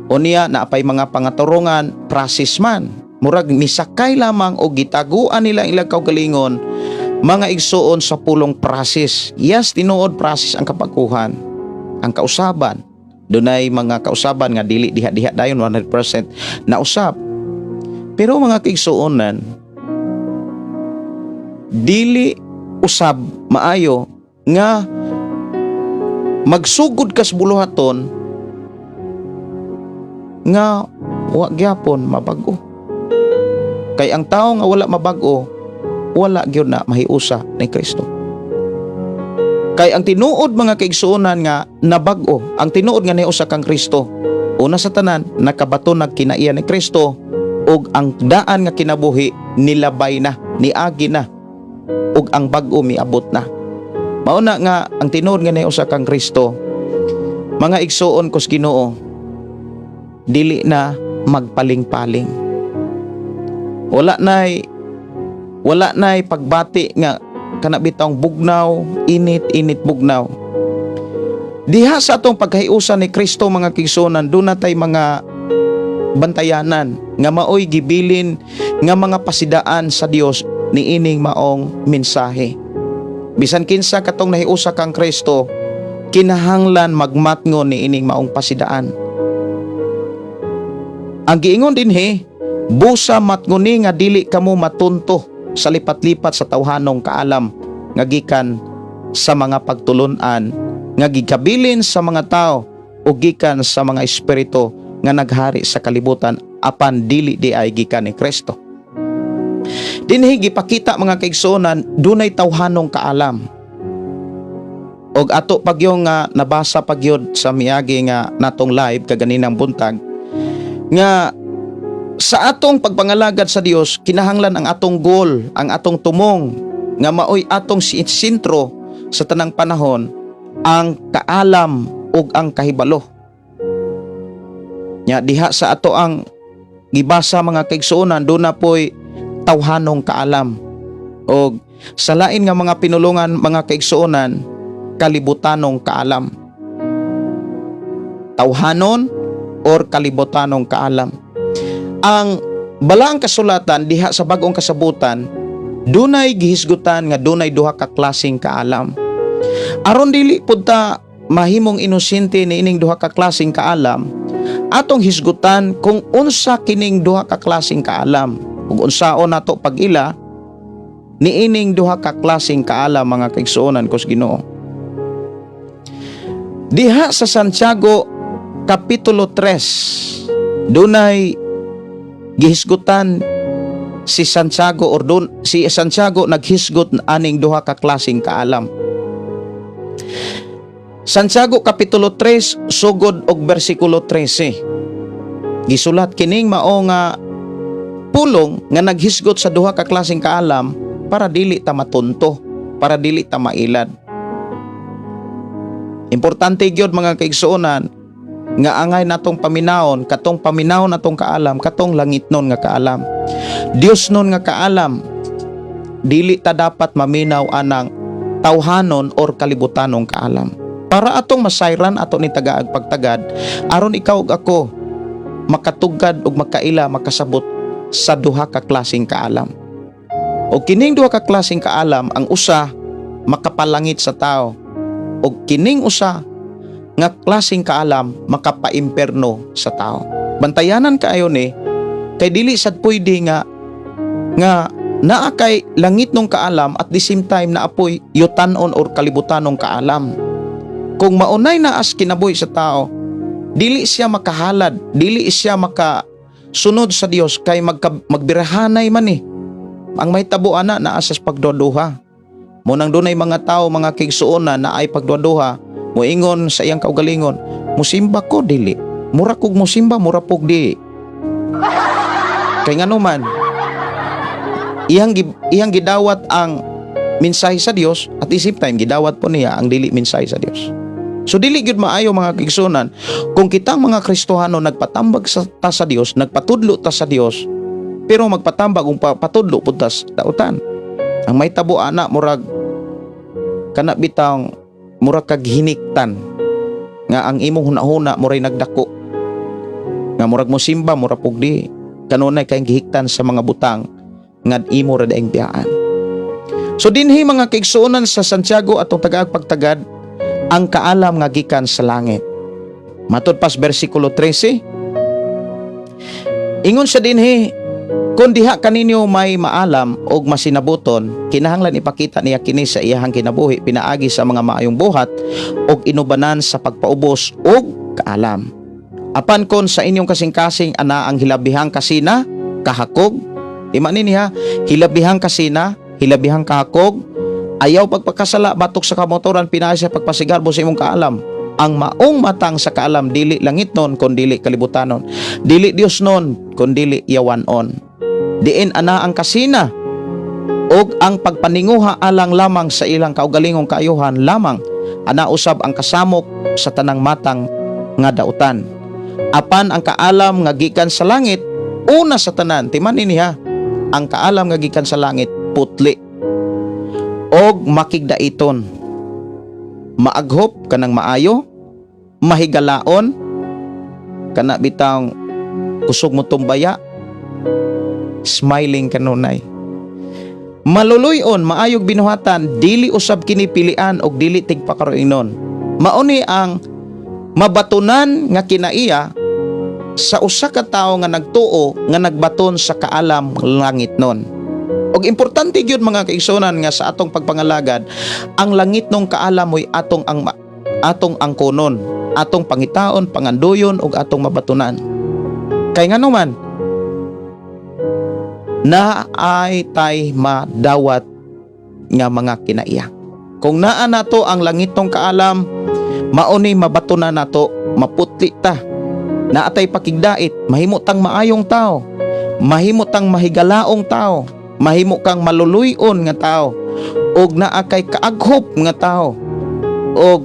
Unya naapay mga pangaturongan, process man. Murag misakay lamang o gitaguan nila ilang kaugalingon, mga igsuon, sa pulong process. Yes, tinuod process ang kapaguhan, ang kausaban. Dunay mga kausaban nga dili diha-diha dayon 100% na usab. Pero mga kaigsuonan, dili usab maayo nga magsugod kas buluhaton nga wa gyapon mabago. Kay ang tao nga wala mabag-o, wala gyud na mahiusa ni Kristo. Kay ang tinuod, mga kaigsuonan, nga nabag-o, ang tinuod nga nahiusa kang Kristo, una sa tanan, nakabaton nagkinaiya ni Kristo ug ang daan nga kinabuhi nilabay na, niagi na ug ang bag-o miabot na. Mao na nga ang tinuod nga nahiusa kang Kristo, mga igsuon kos Ginoo, dili na magpaling-paling. Wala na'y pagbati nga kana bitawng bugnaw, init, init, bugnaw. Diha sa atong pagkahiusa ni Kristo, mga kaigsuonan, doon na tay mga bantayanan nga maoy gibilin nga mga pasidaan sa Dios niining maong mensahe. Bisan kinsa katong nahiusa kang Kristo, kinahanglan magmatngon niining maong pasidaan. Ang giingon dinhi, busa matngoni nga dili kamo matunto sa lipat-lipat sa tawhanong kaalam nga gikan sa mga pagtulun-an nga gikabilin sa mga tao o gikan sa mga espiritu nga naghari sa kalibutan, apan dili diay gikan ni Kristo. Dinhi gipakita, mga kaigsuonan, dunay tawhanong kaalam. Og ato pagyong nga nabasa pagyod sa miagi nga natong live kaganinang buntag nga sa atong pagpangalagad sa Dios, kinahanglan ang atong goal, ang atong tumong nga maoy atong sentro sa tanang panahon ang kaalam ug ang kahibalo. Nya diha sa ato ang gibasa, mga kaigsuonan, duna poy tawhanong kaalam og sa lain nga mga pinulungan, mga kaigsuonan, kalibutanong kaalam. Tawhanon or kalibutanong kaalam. Ang balaang kasulatan diha sa Bagong Kasabutan, dunay gihisgutan nga dunay duha ka klaseng kaalam. Aron dili pud ta mahimong inosente niining duha ka klaseng kaalam, atong hisgutan kung unsa kining duha ka klaseng kaalam ug unsaon nato pag-ila niining duha ka klaseng kaalam, mga kaigsuonan ko sa Ginoo. Diha sa Santiago Kapitulo 3, dunay gihisgutan si Santiago or dun, si Santiago naghisgot aning duha ka klaseng kaalam. Santiago Kapitulo 3 sugod og bersikulo 13. Gisulat kining mao nga pulong nga naghisgot sa duha ka klaseng kaalam para dili ta matunto, para dili ta mailad. Importante gyud, mga kaigsuonan, nga angay natong paminawon, katong paminawon natong kaalam, katong langitnon nga kaalam. Dios nun nga kaalam. Dili ta dapat maminaw anang tawhanon or kalibutanong kaalam. Para atong masayran ato ni tagaag pagtagad aron ikaw ug ako makatugad ug makaila, makasabot sa duha ka klaseng kaalam. O kining duha ka klaseng kaalam, ang usa makapalangit sa tao ug kining usa nga klaseng kaalam makapaimpierno sa tao. Bantayanan kaayo ni kay dili sad pwede nga nga naa kay langitnong kaalam, at the same time naapoy yutanon or kalibutanong kaalam. Kung maunay naas kinabuhi sa tao, dili siya makahalad, dili siya maka sunod sa Dios kay magbirahanay man eh. Ang mahitabo ana, naa sa pagduduha. Mao nang dunay mga tao, mga kaigsuonan, na ay pagduduha, moingon sa iyang kaugalingon, "Musimba ko, dili. Mura kog musimba, mura pog di." Kay ngano man, iyang gidawat ang mensahe sa Dios, at the same time gidawat po niya ang dili mensahe sa Dios. So dili gyud maayo, mga kaigsuonan, kung kitang mga Kristohano nagpatambag ta sa Dios, nagpatudlo ta sa Dios, pero magpatambag ug patudlo pud tas dautan. Ang mahitabo ana, murag kana bitang murag kag hiniktan nga ang imong hunahuna muray nagdako nga murag mosimba, mura pug di, kanunay kay gihiktan sa mga butang nga imo ra daing biyaan. So dinhi, mga kaigsuonan, sa Santiago, atong tagaag pagtagad ang kaalam nga gikan sa langit. Matud pas bersikulo 13. Ingon siya dinhi, kung diha kaninyo may maalam og masinabuton, kinahanglan ipakita niya kini sa iyahang kinabuhi pinaagi sa mga maayong buhat og inubanan sa pagpaubos og kaalam. Apan kon sa inyong kasing-kasing ana ang hilabihang kasina, kahakog, ima ni niya, hilabihang kasina, hilabihang kahakog, ayaw pagpakasala batok sa kamatuoran pinaagi sa pagpasigarbo sa imong kaalam. Ang maong matang sa kaalam dili langitnon kon dili kalibutanon. Dili Dios nun kon dili yawanon. Diin ana ang kasina ug ang pagpaninguha alang lamang sa ilang kaugalingong kaayuhan lamang, ana usab ang kasamok sa tanang matang nga dautan. Apan ang kaalam nga gikan sa langit, una sa tanan, timan niya, ang kaalam nga gikan sa langit putli og makigdaiton, maaghop kanang maayo, mahigalaon, kana bitang Kusog mo tumbaya, smiling kanunay. Maluluy-on, maayog binuhatan, dili usab kini pilian og dili tigpakaroinon. Mao ni ang mabatunan nga kinaiya sa usa ka tawo nga nagtuo nga nagbaton sa kaalam langitnon. Og importante gyud, mga kaigsuonan, nga sa atong pagpangalagad, ang langitnong kaalam mo'y atong angkonon, atong pangitaon, pangandoyon ug atong mabatunan. Kay ngano man naay tay madawat nga mga kinaiya. Kung naa nato ang langitnong kaalam, mao ni mabatunan nato, maputli ta. Naa tay pakigdait, mahimo tang maayong tao, mahimo tang mahigalaong tao, mahimo kang maluluy-on nga tao, ug naa kay kaaghop nga tao, ug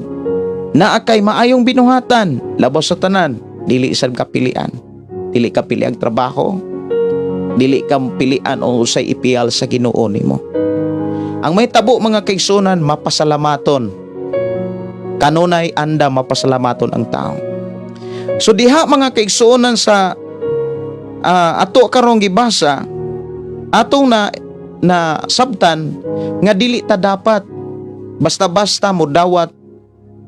naa kay maayong binuhatan. Labaw sa tanan, dili sad ka pilian. Dili ka pili ang trabaho, dili ka pilian o usay ipiyal sa Ginoo nimo. Ang may tabo, mga kaigsuonan, mapasalamaton. Kanunay anda mapasalamaton ang tao. So diha, mga kaigsuonan, sa ato karong gibasa, atong na na sabtan nga dili ta dapat basta-basta mo dawat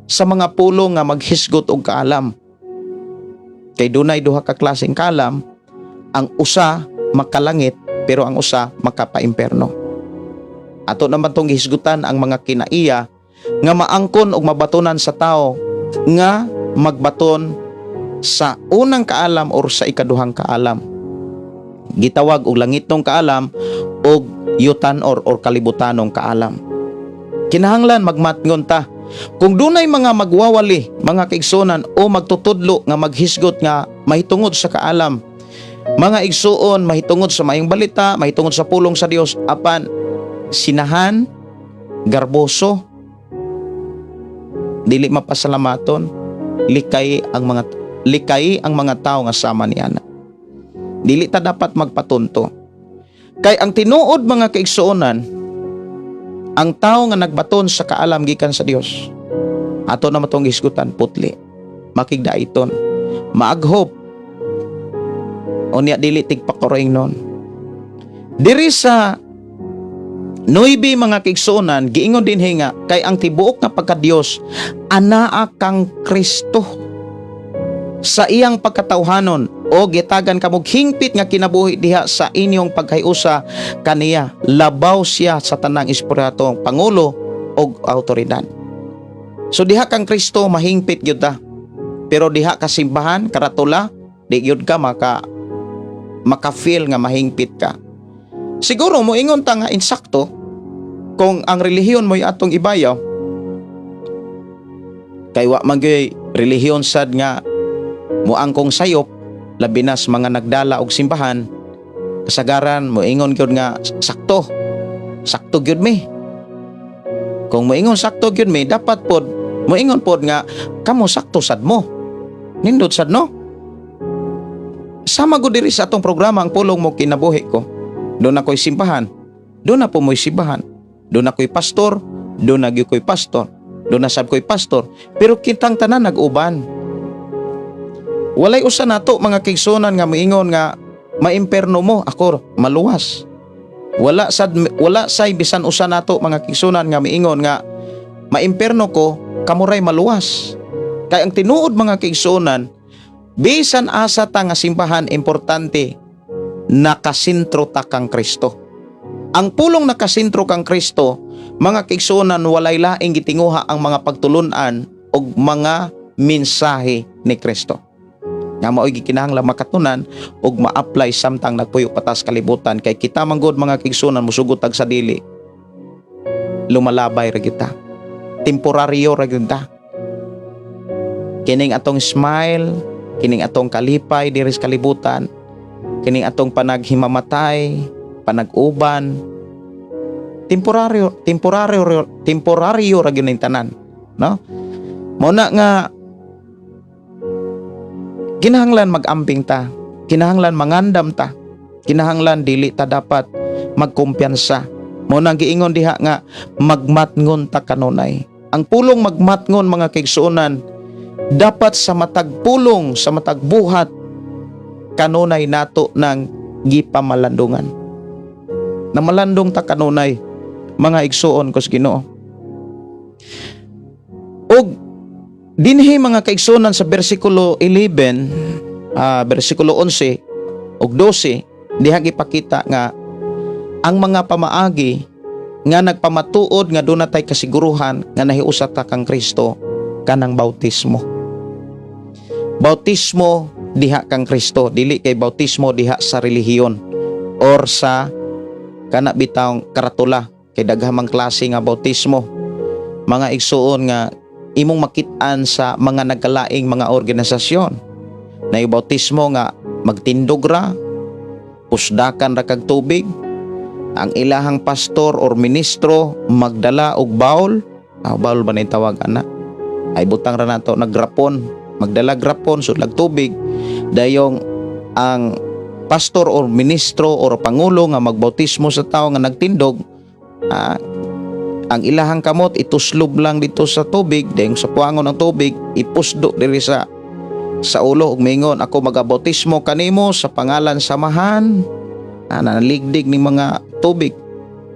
sa mga pulong nga maghisgot og kaalam. Kay dunay duha ka klaseng kaalam, ang usa makalangit pero ang usa makapaimpierno. Ato naman tong gihisgutan ang mga kinaiya nga maangkon og mabatonan sa tao nga magbaton sa unang kaalam or sa ikaduhang kaalam. Gitawag og langitnong kaalam og yutan or kalibutanong kaalam. Kinahanglan magmatngon ta. Kung dunay mga magwawali, mga kaigsuonan, o magtutudlo nga maghisgot nga mahitungod sa kaalam, mga igsuon, mahitungod sa maayong balita, mahitungod sa pulong sa Dios, apan sinahan, garboso, dili mapasalamaton, likay ang mga tao nga sama ni ana. Dili ta dapat magpatunto. Kay ang tinuod, mga kaigsuonan, ang tao nga nagbaton sa kaalam gikan sa Dios, ato na matong hisgutan, putli, makigdaiton, maaghop, unya dili tigpakuroingnon. Diri sa 9, mga kaigsuonan, giingon dinhi nga kay ang tibuok nga pagka-Dios anaa kang Kristo sa iyang pagkatawhanon o gitagan kamog hingpit nga kinabuhi diha sa inyong pagkahiusa kaniya. Labaw siya sa tanang espiritong pangulo og awtoridad. So diha kang Kristo mahingpit gyud ta. Pero diha ka simbahan karatula, di gyud ka maka feel nga mahingpit ka. Siguro moingon ta nga insakto kung ang relihiyon mo'y atong ibayaw, kay wa man gyud relihiyon sad nga moangkong sayop, labi na sa mga nagdala og simbahan. Kasagaran moingon gyud nga sakto, sakto gyud mi. Kung moingon sakto gyud mi, dapat pod moingon pod nga kamo sakto sad mo. Nindot sad, no? Sama gud diri sa atong programa, Ang Pulong Mo Kinabuhi Ko. Duna ko'y simbahan, duna po mo'y simbahan. Duna ko'y pastor, duna gyud ko'y pastor. Duna sab ko'y pastor, pero kitang tanan nag-uban. Walay usa nato, mga kaigsuonan, nga moingon nga maimperno mo, ako maluwas. Wala sad, wala say bisan usa nato, mga kaigsuonan, nga miingon nga maimperno ko, kamuray maluwas. Kay ang tinuod, mga kaigsuonan, bisan asa ta nga simbahan, importante nakasentro ta kang Kristo. Ang pulong nakasentro kang Kristo, mga kaigsuonan, walay laing gitinguha ang mga pagtulunan og mga mensahe ni Kristo nga mao'y gikinahanglan makatunan ug ma-apply samtang nagpuyo pa ta sa kalibutan, kay kita man gud, mga kaigsuonan, musugot tag sa dili, lumalabay ra kita, temporaryo ra gyud ta. Kining atong smile, kining atong kalipay diri sa kalibutan, kining atong panaghimamatay, panag-uban, temporaryo, temporaryo, temporaryo ra gyud ning tanan, no? Mao na nga kinahanglan mag-amping ta, kinahanglan mangandam ta, kinahanglan dili ta dapat magkumpiyansa. Mao nang giingon diha nga magmatngon ta kanunay. Ang pulong magmatngon, mga kaigsuonan, dapat sa matag pulong, sa matag buhat. Kanunay nato ng gipamalandungan. Namalandong ta kanunay, mga igsuon ko sa Ginoo. Og dinhi, mga kaigsuonan, sa bersikulo 11, bersikulo 11 ug 12, diha gipakita nga ang mga pamaagi nga nagpamatuod nga duna tay kasiguruhan nga nahiusa ta kang Kristo, kanang bautismo. Bautismo diha kang Kristo, dili kay bautismo diha sa relihiyon or sa kana bitawng karatula, kay daghang mang klase nga bautismo, mga igsuon, nga imong makit-an sa mga nagkalaing mga organisasyon na yung bautismo nga magtindog ra, pusdakan ra kag tubig, ang ilahang pastor or ministro magdala og bowl, bowl ba na yung tawag ana, ay butang ra nato nagrapon, magdala grapon sudlag tubig, dayong ang pastor or ministro or pangulo nga magbautismo sa tao nga nagtindog, ang ilahang kamot ituslob lang dito sa tubig, dayong sa puangon ng tubig ipusdo diri sa ulo ug mingon, "Ako magabautismo kanimo sa pangalan sa Amahan," naligdig ning mga tubig,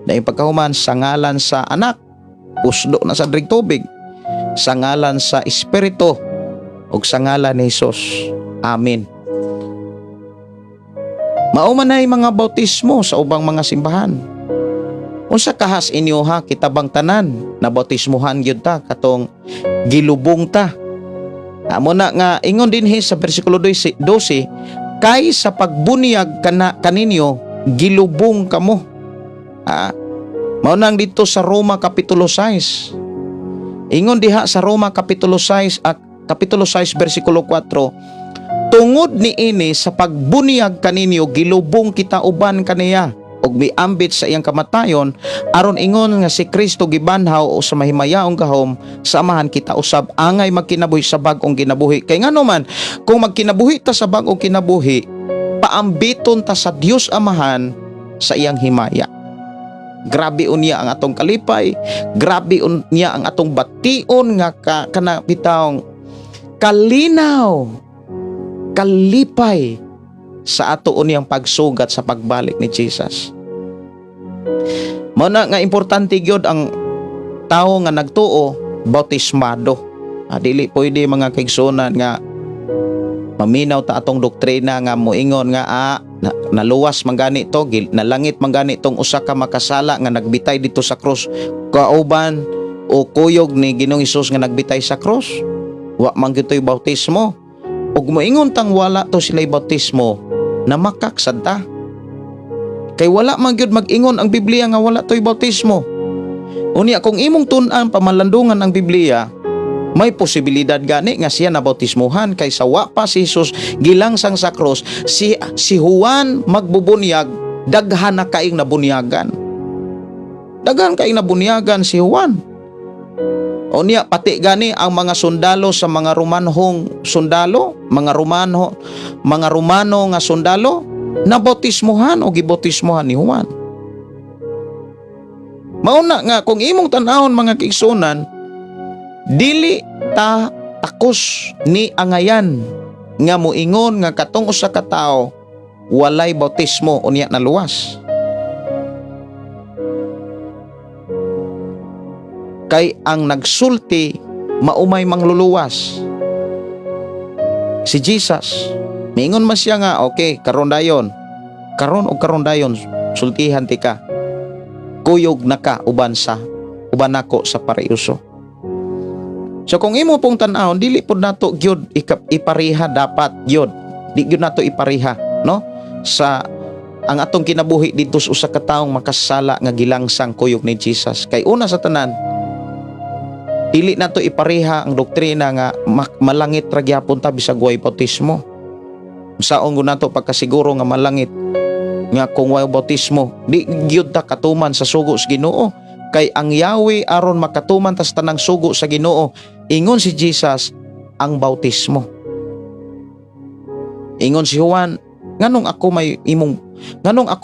dayong pagkahuman, sa ngalan sa Anak, pusdo na sa drig tubig, sa ngalan sa Espiritu ug sa ngalan ni Hesus. Amen. Mao man ay mga bautismo sa ubang mga simbahan. Unsa kahas inyo ha, kita bang tanan na bautismuhan gyud ta, katong gilubong ta? Amo na nga ingon dinhi sa bersikulo 12, kay sa pagbunyag kana kaninyo gilubong kamo. Mao nang dito sa Roma kapitulo 6. Ingon diha sa Roma kapitulo 6 at kapitulo 6 bersikulo 4, tungod niini sa pagbunyag kaninyo gilubong kita uban kaniya ug miambit sa iyang kamatayon, aron ingon nga si Kristo gibanhaw o sa mahimayaong gahom sa Amahan, kita usab angay magkinabuhi sa bag-ong kinabuhi. Kay ngano man kung magkinabuhi ta sa bag-ong kinabuhi, paambiton ta sa Dios Amahan sa iyang himaya. Grabe unya ang atong kalipay, grabe unya ang atong bation nga kana bitawng kalinaw, kalipay sa ato unyang pagsugat sa pagbalik ni Jesus. Mao na nga importante gyud ang tao nga nagtuo bautismado. Dili pwede, mga kaigsuonan, nga maminaw ta atong doktrina nga moingon nga naluwas man gani to, nalangit man gani tong usa ka makasala nga nagbitay dito sa krus kauban o kuyog ni Ginoong Hesus nga nagbitay sa krus. Wa man gyud to'y bautismo. Ug moingon tang wala to sila'y bautismo, namakak sad ta. Kay wala man gyud mag-ingon ang Biblia nga wala to'y bautismo. Unya kung imong tun-an pamalandungan ang Biblia, may posibilidad gani nga siya nabautismuhan, kay sa wa pa si Jesus gilangsang sa krus, si si Juan magbubunyag, daghan na kaing nabunyagan. Daghan kaing nabunyagan si Juan. Unya pati gani ang mga sundalo sa mga Romanhong sundalo, mga Romano nga sundalo, nabautismuhan o gibautismuhan ni Juan. Mauna nga kung imong tan-awon, mga kaigsuonan, dili ta takos ni angayan nga moingon nga katong usa ka tawo walay bautismo unya naluwas. Kay ang nagsulti maumay mangluluwas. Si Jesus, miingon man siya nga, "Okay, karon dayon. Karon og karon dayon, sultihan ti ka. Kuyog na ka uban nako sa paraiso." So kung imo pong tan-awon, dili pud nato gyud ipariha dapat gyud. Di gyud nato ipariha, no? Sa ang atong kinabuhi didto sa usa ka taong makasala nga gilangsang kuyog ni Jesus. Kay una sa tanan, dili nato ipariha ang doktrina nga malangit ra gyapon ta bisag way bautismo. Saon gud nato pagkasiguro nga malangit nga kung way bautismo? Di gyud ta katuman sa sugo sa Ginoo. Kay ang Yahweh, aron makatuman tas tanang sugo sa Ginoo, ingon si Jesus, ang bautismo. Ingon si Juan, "Nganong ako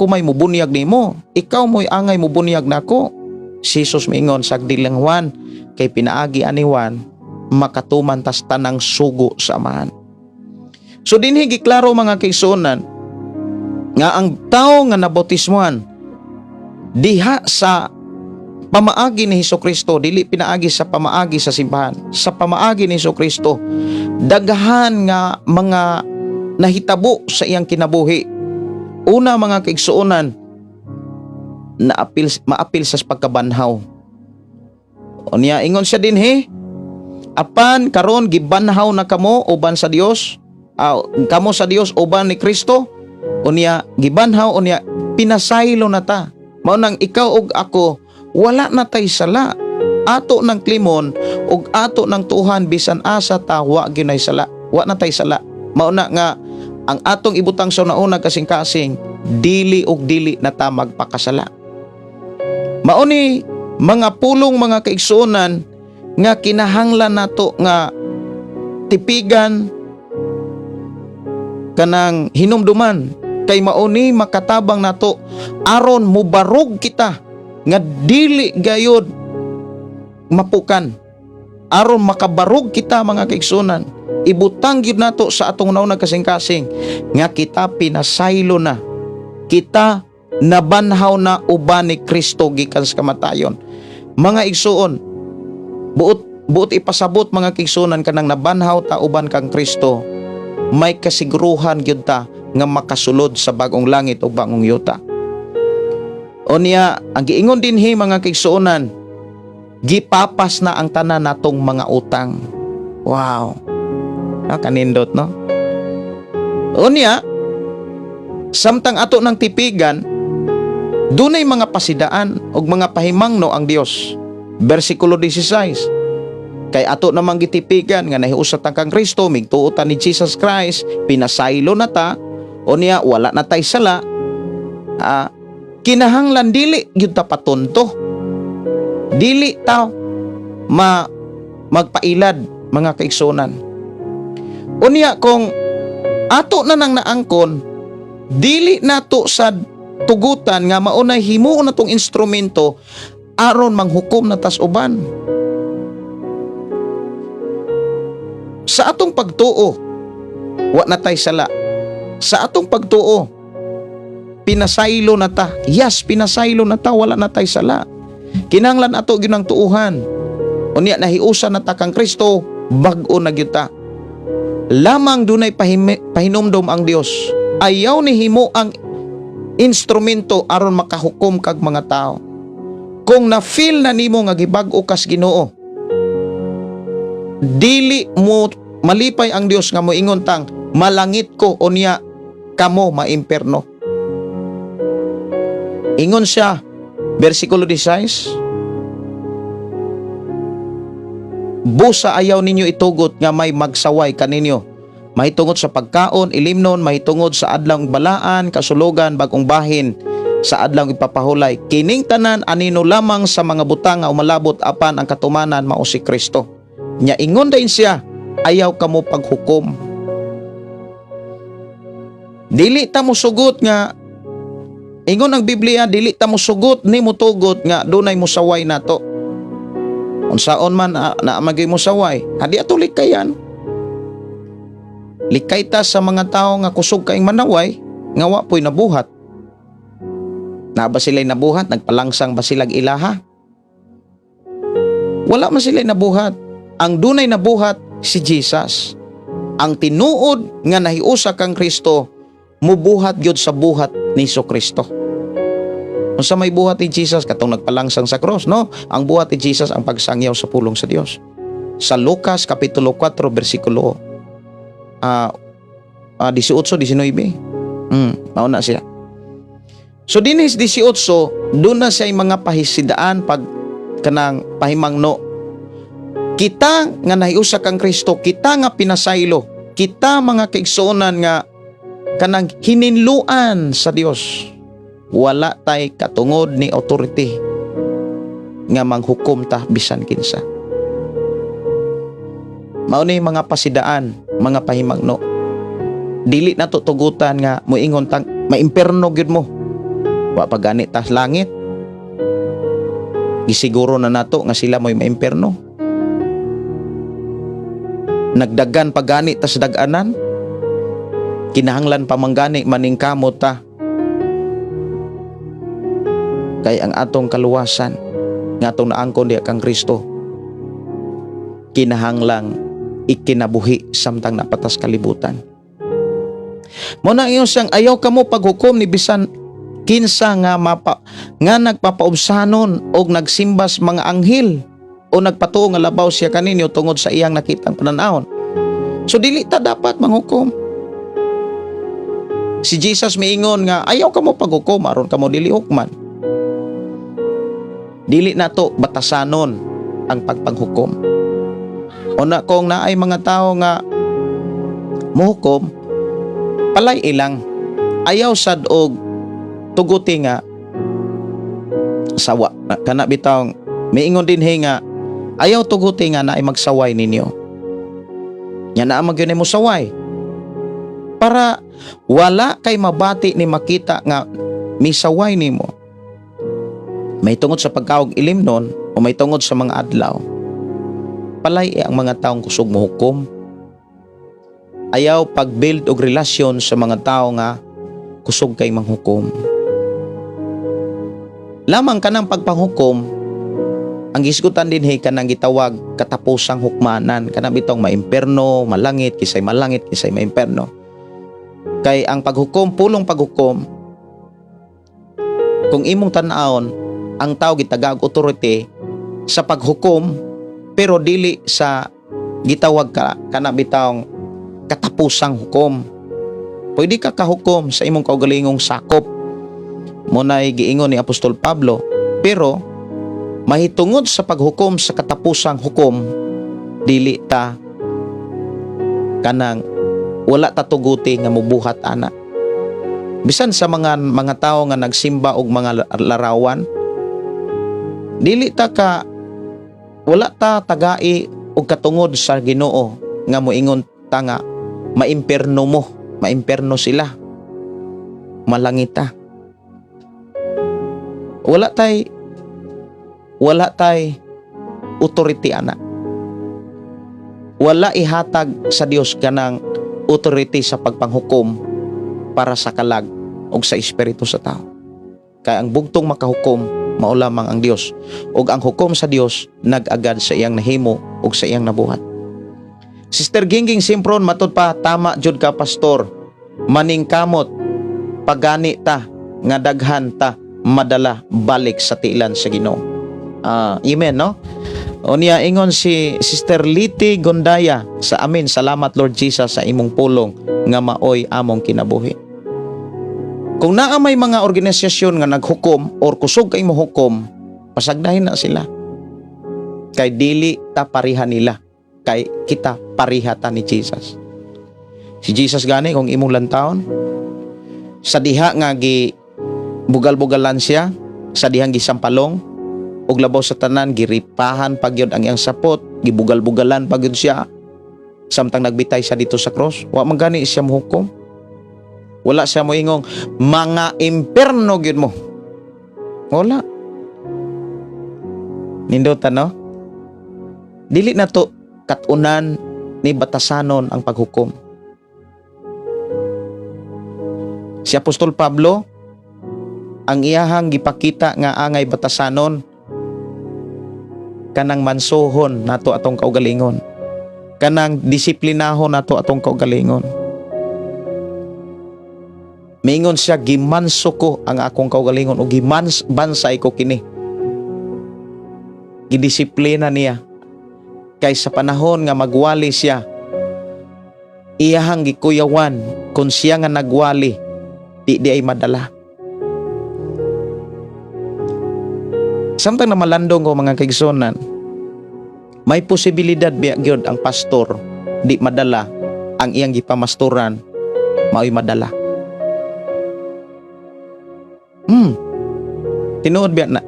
may mubunyag nimo? Ikaw mo'y angay mubunyag nako." Si Jesus miingon, "Sagdi lang, Juan," kay pinaagi ani Juan makatuman tas tanang sugo sa Amahan. So dinhi giklaro, mga kaigsuonan, nga ang tao nga nabautismuhan diha sa pamaagi ni Hesus Kristo, dili pinaagi sa pamaagi sa simbahan, sa pamaagi ni Hesus Kristo, daghan nga mga nahitabo sa iyang kinabuhi. Una, mga kaigsuonan, naapil, maapil sa pagkabanhaw. Unya ingon siya dinhi, "Apan karon gibanhaw na kamo uban sa Dios, kamo sa Dios uban ni Kristo." Unya gibanhaw, unya pinasaylo na ta. Mao nang ikaw ug ako, wala na tay sala. Ato ng klimon ug ato ng tuhan, bisan asa ta, wa ginay sala. Wa na tay sala. Mao na nga ang atong ibutang sa una kasing-kasing, dili ug dili na ta magpakasala. Mao ni mga pulong, mga kaigsuonan, nga kinahanglan nato nga tipigan, kanang hinumduman, kay mao ni makatabang nato aron mubarog kita nga dili gayod mapukan. Aron makabarog kita, mga kaigsuonan, ibutang gyud nato sa atong nauna kasing-kasing nga kita pinasaylo na, kita nabanhaw na uban ni Kristo gikan sa kamatayon. Mga igsuon, buot buot ipasabot, mga kaigsuonan, kanang nabanhaw ta uban kang Kristo, may kasiguruhan gyud ta nga makasulod sa bagong langit o bagong yuta. Unya, ang giingon dinhi, mga kaigsuonan, gipapas na ang tanan natong mga utang. Wow. Ah, kanindot, no? Unya, samtang ato ng tipigan, dunay mga pasidaan ug mga pahimangno ang Dios. Versikulo 16. Kay ato namang gitipigan nga nahiusa ta kang Kristo, migtuo ta ni Jesus Christ, pinasaylo na ta, unya wala na tay sala. Ah, kinahanglan dili gyud ta patunto. Dili ta magpailad, mga kaigsuonan. Unya kung ato na nang naangkon, dili nato sa tugutan nga maunay himuon natong instrumento aron manghukom na tas uban. Sa atong pagtuo, wa na tay sala. Sa atong pagtuo, pinasaylo na ta. Yes, pinasaylo na ta, wala na tay sala. Kinahanglan ato gyud ang tuuhan. Unya nahiusa na ta kang Kristo, bag-o na gyud ta. Lamang dunay pahinumdom ang Dios. Ayaw ni himo ang instrumento aron makahukom kag mga tao. Kung na-feel na nimo nga gibag-o kas Ginoo, dili mo malipay ang Dios nga moingon tang malangit ko unya kamo maimperno. Ingon siya, versikulo 16, "Busa ayaw ninyo itugot nga may magsaway kaninyo mahitungod sa pagkaon, ilimnon, mahitungod sa adlawng balaan, kasulogan, bagong bahin, sa adlawng ipapahulay. Kining tanan anino lamang sa mga butang nga umalabot, apan ang katumanan mao si Kristo." Nya ingon din siya, "Ayaw kamo paghukom." Dili ta mo sugot nga ingon ang Biblia, dili ta mo sugot ni mutugot nga dunay musaway nato. Unsaon man na magay musaway, hadi ato likayan. Likay ta sa mga tao nga kusog kaing manaway nga wa po'y nabuhat. Na ba sila'y nabuhat? Nagpalangsang ba silag ilaha? Wala man sila'y nabuhat. Ang dunay nabuhat si Jesus. Ang tinuod nga nahiusa kang Kristo, mubuhat gyud sa buhat ni Kristo. Unsa may buhat ni Jesus katong nagpalangsang sa cross, no? Ang buhat ni Jesus, ang pagsangyaw sa pulong sa Dios. Sa Lucas kapitulo 4 bersikulo 18, 19. Mao na siya. So dinis 18, doon na siya mga pahisidaan pag kanang pahimangno. Kita nga nahiusa kang Kristo, kita nga pinasaylo, kita, mga kaigsuonan, nga kanang hininluan sa Dios. Wala tay katungod ni authority nga manghukom ta bisan kinsa. Mao ni mga pasidaan, mga pahimangno. Dili na to tugutan nga moingon tang maimperno gyud mo. Wa pa gani tas langit. Gisiguro na nato nga sila mo'y maimperno. Nagdagan pa gani tas dag-anan. Kinahanglan pa man gani maningkamot ta kay ang atong kaluwasan nga atong naangkon diha kang Kristo kinahanglang ikinabuhi samtang naa pa ta sa kalibutan. Mao na ingon siyang ayaw kamo paghukom ni bisan kinsa nga mapa nga nagpapaubsanon og nagsimbas mga anghel o nagpatuo nga labaw siya kaninyo tungod sa iyang nakitang pananawon. So dili ta dapat manghukom. Si Jesus miingon nga ayaw kamo paghukom aron kamo dili hukman. Dili nato batasanon ang pagpanghukom. Una kung naay mga tao nga muhukom, palay ilang ayaw sad og tuguti nga sawa kana bitaw. Miingon dinhi nga ayaw tuguti nga naay magsaway ninyo nya naa man gyud mo saway para wala kay mabati ni makita nga misaway nimo may tungod sa pagkaog ilimnon o may tungod sa mga adlaw. Palay ang mga taong kusog mohukom. Ayaw pag-build og relasyon sa mga tao nga kusog kay manghukom. Lamang kanang pagpanghukom, ang gisgutan dinhi kanang gitawag katapusang hukmanan, kanang bitong maimperno, malangit, kisay malangit, kisay maimperno. Kay ang paghukom, pulong paghukom, kung imong tan-awon, ang tao gitagaag authority sa paghukom pero dili sa gitawag ka kana bitawng katapusang hukom. Pwede ka kahukom sa imong kaugalingong sakop. Mao nay giingon ni Apostol Pablo, pero mahitungod sa paghukom sa katapusang hukom, dili ta kanang wala ta tuguti nga mubuhat ana. Bisan sa mga tao nga nagsimba og mga larawan, dili ta ka wala ta tagai og katungod sa Ginoo nga moingon ta nga maimperno mo, maimperno sila. Malangita. Wala tay authority ana. Wala ihatag sa Dios kanang authority sa pagpanghukom para sa kalag o sa espiritu sa tao. Kay ang bugtong makahukom mao lamang ang Dios, ug ang hukom sa Dios nag-agad sa iyang nahimo ug sa iyang nabuhat. Sister Gingging Simpron, matud pa, tama jud ka, pastor. Maningkamot pagani ta nga daghan ta madala balik sa tiilan sa Ginoo. Ah, amen, no? Unya ingon si Sister Liti Gondaya sa amin, salamat, Lord Jesus, sa imong pulong nga maoy among kinabuhi. Kung naa may mga organisasyon nga naghukom or kusog kay mo hukom, pasagdahin na sila. Kay dili ta pareha nila. Kay kita pareha ta ni Jesus. Si Jesus gani, kung imong lantawon, sa diha nga gi bugal-bugalan siya, sa dihang gisampalong, ug labaw sa tanan giripahan pagyud ang iyang sapot, gibugal-bugalan pagyud siya samtang nagbitay siya dito sa cross. Wa man gani siya mohukom. Wala siya moingong mga imperno gyud mo. Wala. Nindot, no? Dili na to katunan ni batasanon ang paghukom. Si Apostol Pablo, ang iyahang gipakita nga angay batasanon kanang mansuhon nato atong kaugalingon, kanang disiplinahon nato atong kaugalingon. Mingon siya, "Gimanso ko ang akong kaugalingon o gimans bansay ko kini." Gidisiplina niya kay sa panahon nga magwali siya, iyahang gikuyawan kung siya nga nagwali di di ay madala. Samtang namalandong ko, mga kaigsunan, may posibilidad biya gyud ang pastor di madala, ang iyang gipamastoran mao'y madala. Tinuod biya na.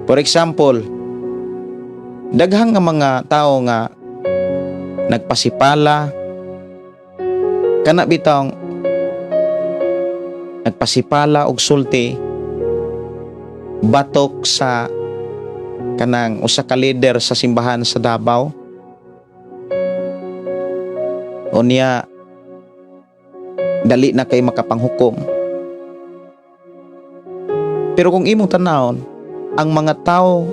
For example, daghang nga mga tao nga nagpasipala, kana bitawng nagpasipala og sulti batok sa kanang usa ka leader sa simbahan sa Davao. Unya Dali na kay makapanghukom. Pero kung imong tanawon, ang mga tao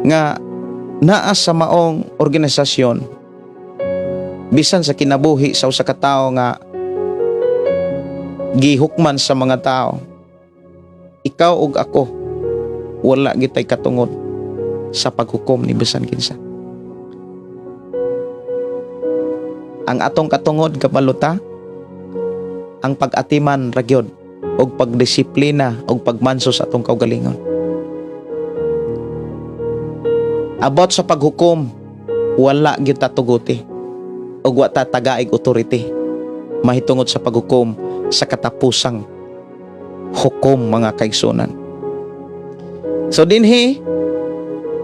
nga naa sa maong organisasyon, bisan sa kinabuhi sa usa ka tawo nga gihukman sa mga tao, ikaw ug ako, wala gitay katungod sa paghukom ni bisan kinsa. Ang atong katungod, kabaluta, ang pag-atiman ra gyud og pagdisiplina og pagmanso sa atong kaugalingon. About sa paghukom, wala gyud ta tuguti ug wa ta tagaig authority mahitungod sa paghukom sa katapusang hukom, mga kaigsunan. So dinhi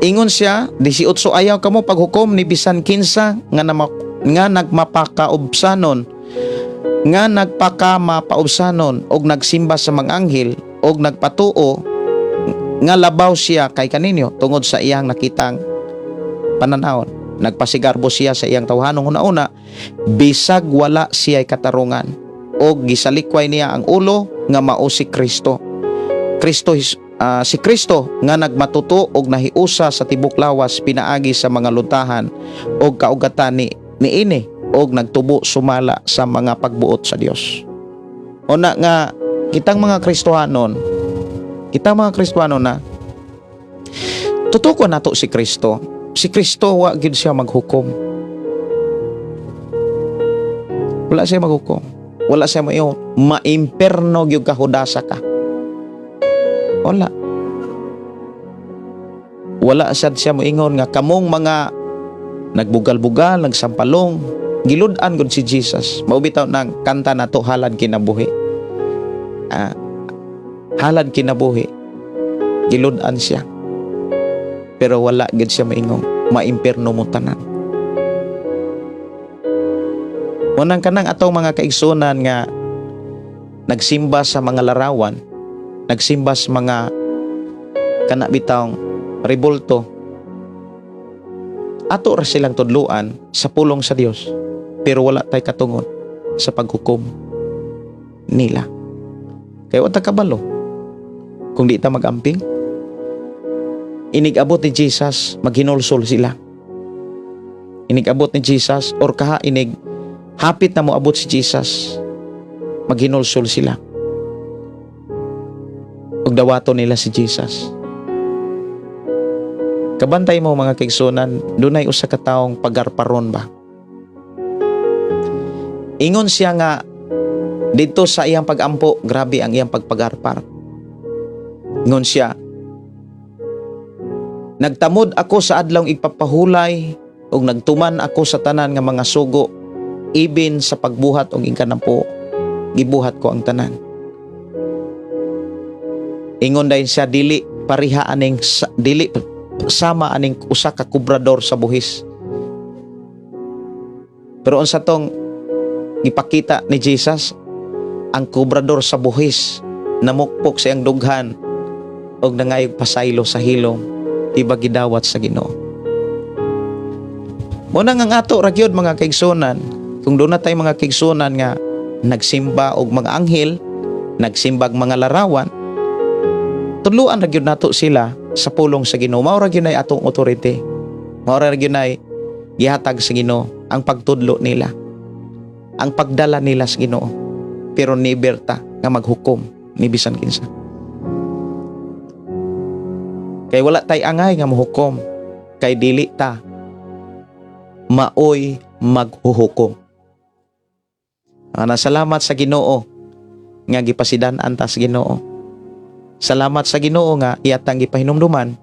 ingon siya 18, "Ayaw kamo paghukom ni bisan kinsa nga nagmapakaubsanon, nga nagpakamapaubsanon og nagsimba sa mga anghel og nagpatuo nga labaw siya kay kaninyo tungod sa iyang nakitang pananawon. Nagpasigarbo siya sa iyang tawhanong hunauna bisag wala siya'y katarungan, og gisalikway niya ang ulo nga mao si Kristo. Si Kristo nga nagmatuto og nahiusa sa tibok lawas pinaagi sa mga luntahan og kaugatan ni niini og nagtubo sumala sa mga pagbuot sa Dios." Una nga kitang mga Kristohanon na tutukon nato si Kristo. Si Kristo, wa gyud siya maghukom. Wala siya maghukom. Wala siya mayo maimperno gyud ka, hudasa ka. Wala. Wala sad siya moingon nga kamong mga nagbugal-bugal, nagsampalong, gilud-an gud si Jesus. Mao bitaw nang kanta nato, "Halad Kinabuhi." "Halad Kinabuhi." Gilud-an siya. Pero wala gid siya maingong maimperno mo tanan. Unang kanang atong mga kaigsunan nga nagsimba sa mga larawan, nagsimba sa mga kana bitawng rebulto, ato ra silang tudluan sa pulong sa Dios, pero wala tay katungod sa paghukom nila. Kay wa ta kabalo kung di ta magamping. Inig-abot ni Jesus, maghinulsol sila. Inig-abot ni Jesus or kaha inig hapit na moabot si Jesus, maghinulsol sila. Ug dawaton nila si Jesus. Kabantay mo, mga kaigsunan, dunay usa ka taong pagarparon ba? Ingon siya nga didto sa iyang pagampo, grabe ang iyang pagpagarpar. Ingon siya, "Nagtamod ako sa adlawng igpapahulay ug nagtuman ako sa tanan nga mga sugo, ibin sa pagbuhat og ikanampo, gibuhat ko ang tanan." Ingon dayon siya, dili pareha aning dili sama aning usa ka kubrador sa buhis. Pero unsa tong gipakita ni Jesus? Ang kubrador sa buhis namukpok sa iyang dughan og nangayog pasaylo sa hilom, di ba gidawat sa Ginoo? Muna nga ang ato ra gyud, mga kaigsunan, kung doon na tayo mga kaigsunan nga nagsimba og mga anghel, nagsimbag mga larawan, tudluan ra gyud nato sila sa pulong sa Ginoo. Mao ra gyud nay atong authority. Mao ra gyud nay gihatag sa Ginoo ang pagtudlo nila. Ang pagdala nila sa Ginoo. Pero never ta nga maghukom ni bisan kinsa. Kay wala tay angay nga mohukom, kay dili ta maoy maghuhukom. Ana, salamat sa Ginoo nga gipasidan-an ta sa Ginoo. Salamat sa Ginoo nga iyatang gipahinumduman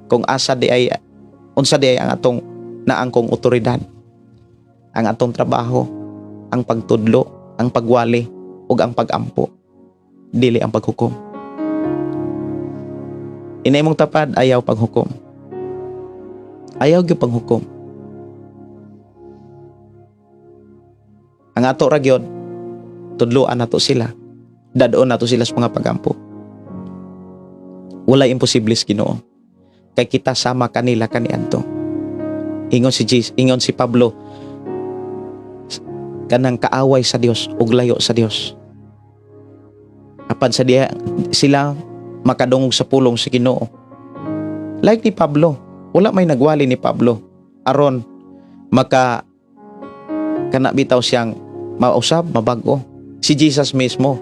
kung asa di ay unsa di ay ang atong naangkong otoridad. Ang atong trabaho, ang pagtudlo, ang pagwali ug ang pagampo. Dili ang paghukom. Inay mong tapad, ayaw paghukom. Ayaw gyud paghukom. Ang ato ra gyud, tudloan nato sila. Dadon nato sila sa mga pagampo. Walay imposible sa Ginoo. Kay kita sama kanila kaniadto. Ingon si Jesus, ingon si Pablo, Kanang kaaway sa Dios ug layo sa Dios. Apan sa diha sila makadungog sa pulong sa Ginoo. Like ni Pablo, wala may nagwali ni Pablo aron maka kana bitaw siyang mausab, mabago. Si Jesus mismo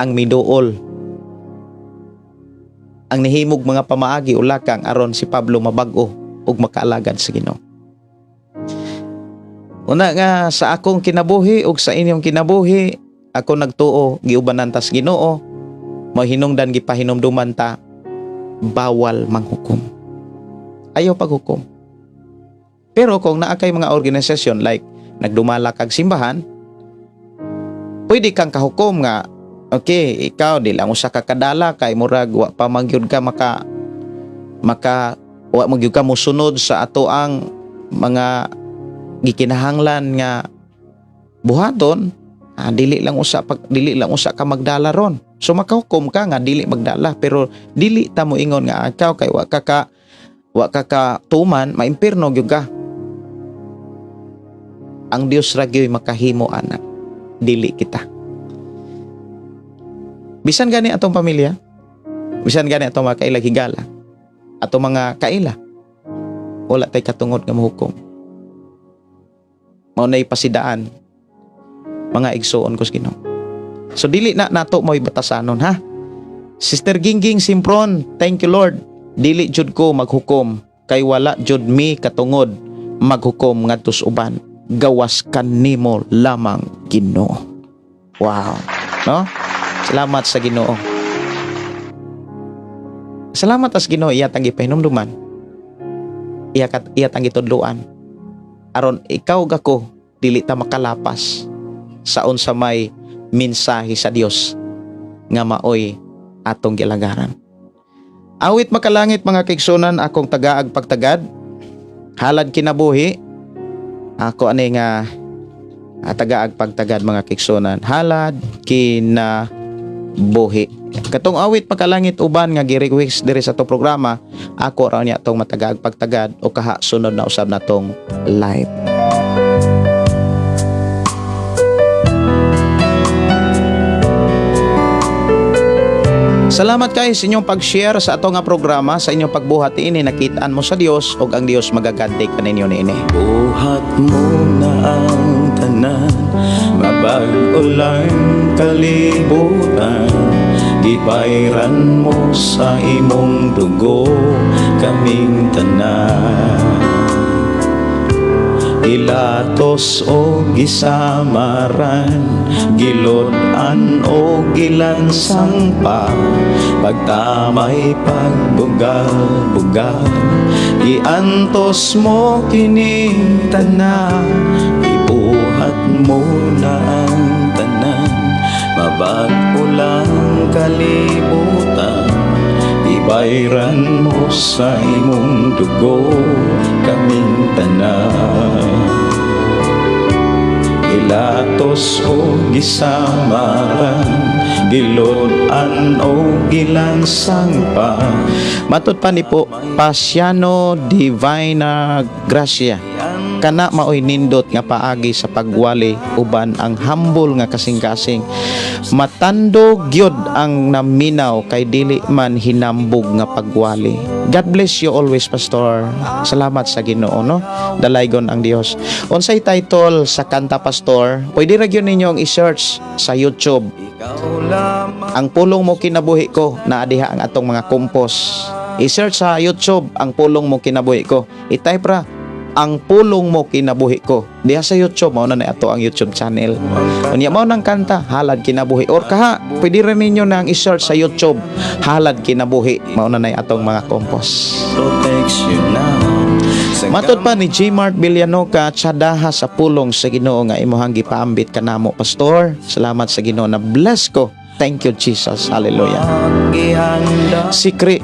ang miduol, ang nihimog mga pamaagi ulakang aron si Pablo mabag-o ug makaalagad sa Ginoo. Una nga sa akong kinabuhi ug sa inyong kinabuhi, ako nagtuo giubanan tas Ginoo, mao hinungdan gipahinumduman ta, bawal manghukom. Ayaw paghukom. Pero kung naa kay mga organisasyon like nagdumala kag simbahan, pwede kang kahukom nga okay, ikaw di lang usa ka kadala kay murag wa pa magyud ka maka maka wa magyud ka mosunod sa ato ang mga gikinahanglan nga buhaton, dili lang usa ka magdala ron. So makahukom ka nga dili magdala, pero dili ta mo ingon nga ikaw kay wa ka ka tuman, maimpirno gyud ka. Ang Dios ra gyud makahimo ana, dili kita. Bisan gani atong pamilya, bisan gani atong mga kaila higala, atong mga kaila, wala tay katungod nga mohukom. Mao nay pasidaan, mga igsuon ko sa Ginoo. So dili na nato mo'y batasanon, ha. Sister Gingging Simpron, thank you, Lord. Dili jud ko maghukom kay wala jud mi katungod maghukom ngadto sa uban. Gawas kanimo lamang, Ginoo. Wow. No? Salamat sa Ginoo. Salamat as Ginoo, iya tang gipahinumduman. Iya kat iya tang gitudloan. Aron ikaw gako dili ta makalapas sa unsa may mensahe sa Dios nga maoy atong gilagaran. Awit, makalangit, mga kaigsunan, akong tagaag pagtagad. Halad kinabuhi. Ako ani nga tagaag pagtagad, mga kaigsunan. Halad kinabuhi. Katong awit, makalangit, uban nga gi-request diri sa to programa, ako ra niya tong matagaag pagtagad o kaha sunod na usab natong live. Salamat kayo sa inyong pag-share sa ato nga programa, sa inyong pagbuhat ini, nakitaan mo sa Dios ug ang Dios magaganti kaninyo niini. Buhat mo na ang tanan, mabag-o lang kalibutan. Gibayran mo sa imong dugo kaming tanan. Gilatos o gisamaran, gilod-an o gilansang pa, pagtamay, pagbugal-bugal, giantos mo kining tanan. Ibuhat mo na ang tanan, mabag-o lang kalibutan. Ibayran mo sa imong dugo kaming tanan. Gilatos o gisamaran, gilod-an o gilansang pa. Matod pa ni po Pasiano Divina Gracia. Kana maoy nindot nga paagi sa pagwali uban ang humble nga kasing-kasing. Matando gyud ang naminaw kay dili man hinambog nga pagwali. God bless you always, Pastor. Salamat sa Ginoo, no. Dalaygon ang Dios. Unsay title sa kanta, Pastor? Pwede ra gyud ninyong i-search sa YouTube. Ang Pulong Mo Kinabuhi Ko, naa diha ang atong mga compose. I-search sa YouTube, Ang Pulong Mo Kinabuhi Ko. I-type ra Ang Pulong Mo Kinabuhi Ko. Diha sa YouTube, mao na na ato ang YouTube channel. Unya mao nang kanta Halad Kinabuhi, or kaha pwede rin ninyo nang i-search sa YouTube, Halad Kinabuhi, mao na na atong mga compose. Protection na. Matod pa ni J. Mart Villanoca, tsadaha sa pulong sa Ginoo nga imuhang gipaambit kanamo, Pastor. Salamat sa Ginoo, na bless ko. Thank you, Jesus. Hallelujah. Si Kri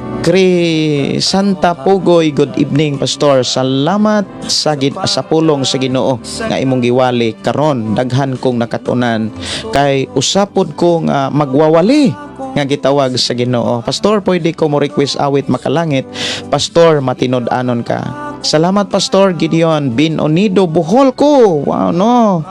Santa Pugoy, good evening, Pastor. Salamat sa pulong sa Ginoo nga imong giwali karon. Daghan kong nakatunan kay usapod ko nga magwawali nga gitawag sa Ginoo. Pastor, pwede ko mo request awit, makalangit. Pastor, matinud-anon ka. Salamat, Pastor Gideon Bin Onido Bohol ko. Wow, no.